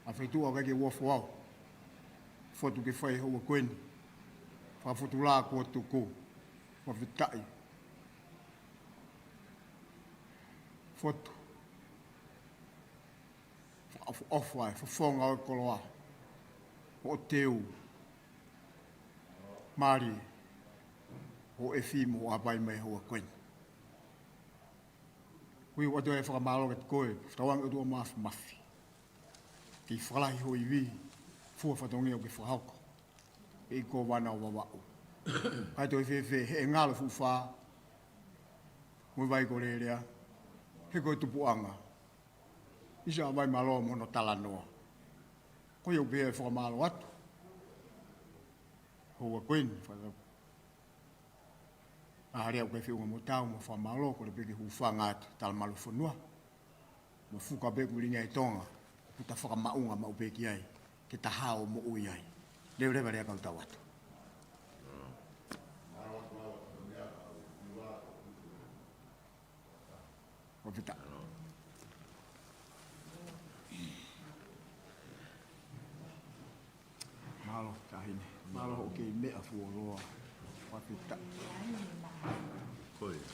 Lāʻafaituʻa ʻoku ʻikai ke u ofo au. Fotu ke fai hoʻo ʻa ko eni. Fakafotulā kuo tuku. Fakafetaʻi. Fotu. Fakaʻofoʻofa e fofonga ʻo e koloa, hoʻo teu, mali, hoʻo ʻefi mo hoʻo hapai mai hoʻo ʻa ko eni. Kui atu e fakamālō kiate koe, tauange ʻOtua Māfimafi. Kei fakalahi ho ivi, fua fatongia ʻoku ke fakahoko. ʻEiki Kōvana ʻo Vavaʻu. Kae toe fēfē, he ʻe ngalo fuʻu fā, mo e vai ko Lelea, he ko e tupuʻanga. ʻIsa ʻa Vaimālō mo hono talanoa. Ko ia ʻoku pehē e fakamālō atu. Hoʻo ʻa ko eni, fakatapu. ʻA hale au kai feʻunga mo tau mo fakamālō, kole pē ke hūfanga atu, tala mālō fonua. Mo fuka pē kulinga ʻi Tonga, puta fakamaʻunga maʻu pē ki ai, ke ta hao moʻui ai. Leveleva lea kau tau atu. Fakafetaʻi. Mālō, Taʻahine. Mālō hoʻo kei meʻa fuoloa. Fakafetaʻi. Ko ia.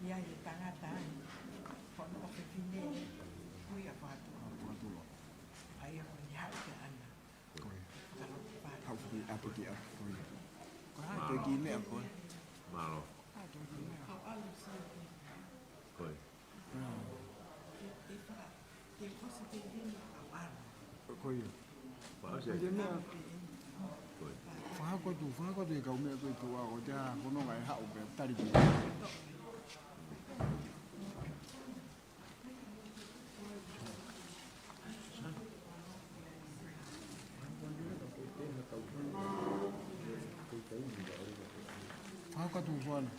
ʻI ai e tangata ai. Ko hono ʻofefine. Ko ia Fakatulolo. Fakatulolo. ʻA ia ko eni haʻu ki ʻana. Ko ia. Haʻu ki ʻapi ki ʻapi ko ia. Ko e hā e toe kiʻi meʻa ko ē? Mālō. Ko ia. Ko ia. Ko ia. Ko ia meʻa. Ko ia. Fakahoko atu, fakahoko atu e kau meʻa ko ē tuʻa ko te ā, ko nonga e haʻu pē tali ki. Fakahoko atu Suana.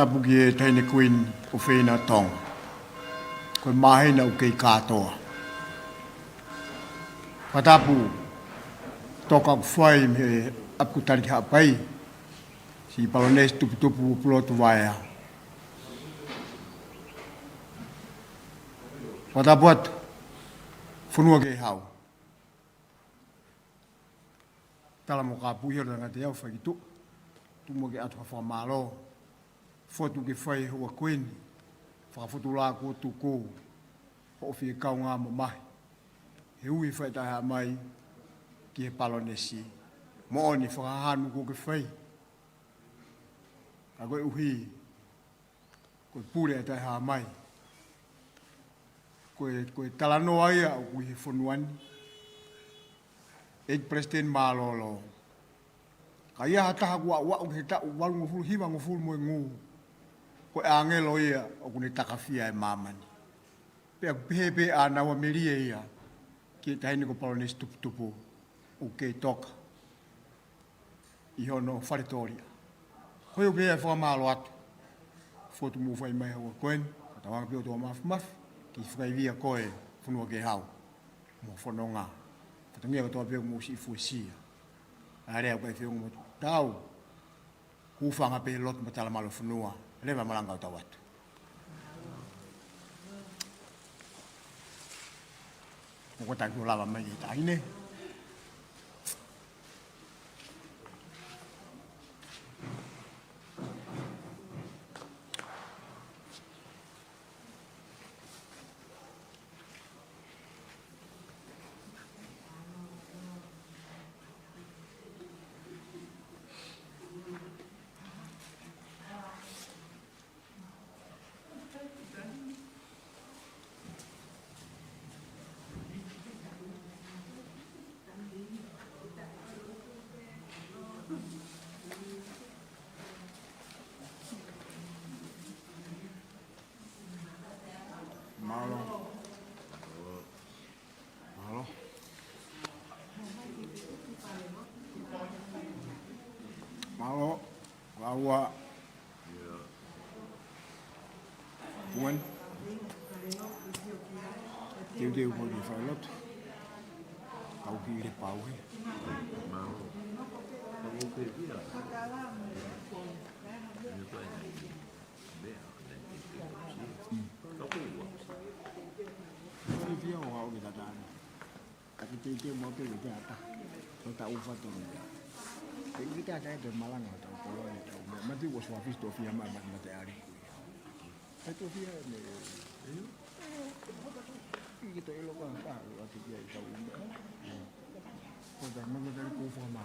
Tapu ki he Taʻahine Kuini ʻofeina Tonga. Ko e māhina ʻoku kei kātoa. Fakatapu toka ʻoku fai mei he ʻapi ko Taliki Haʻapai, siʻi Palōnesi Tuputupu ʻo Pulotu Vaea. Fakatapu atu, fonua kei hau. Tala mo kāpui holo tangata au fai ki tuʻa. Tuku muʻa ke ʻoatu ha fakamālō. Fotu ke fai hoʻo Kuini. Fakafotulā kuo tuku. Hoʻo fie kaungā mamahi. He ui fai taha mai ki he Palōnesi. Moʻoni fakahanu kuo ke fai. Ka koeʻuhi ko e pule ʻa e Taʻehāmai. Ko e, ko e talanoa ia ʻoku ʻi he fonua ni. ʻEiki Palesiteni Mālōlō. Ka ʻi ai ha taha kuo aʻu ki he taʻu valungofulu, hivangofulu mo e ngū. Ko e ʻāngelo ia ʻoku ne takafia e māmani. Pea ʻoku pehē pē ʻa naua melie ia ki he Taʻahine ko Palōnesi Tuputupu ʻoku kei toka ʻi hono fale tōlia. Ko ia pē ʻa e fakamālō atu. Fotu mo fai mai hoʻo Kuini, ka tauanga pē ʻo tō mafimafi, ke fakaivia koe fonua kei hau. Mo fononga. Fatongia kotoa pē mo siʻi fuesia. ʻA e lea ʻoku ʻikai feʻunga mo tau. Hūfanga pē lotu mo tala mālō fonua. Leva malanga ʻo tau atu. Ko e taimi kuo lava mai ki he Taʻahine. Mālō. Mālō. Mālō. Kaua. Kuan. Teuteu ko ni fai lotu. Kau ki le pau he. Fiefia ʻo aʻu ki he taʻu ni. Ka ke teitei mo pē ke te ata. Ko e taʻu ʻe fā tonu. Ke ke te ata e te malanga tau kolo e tau. Mati ua sua fisto fia ma ma ma te ari. Te to fia me. Ke to ʻilo ka ka ua te kia i tau. Ko ta ma ma te ko fa ma.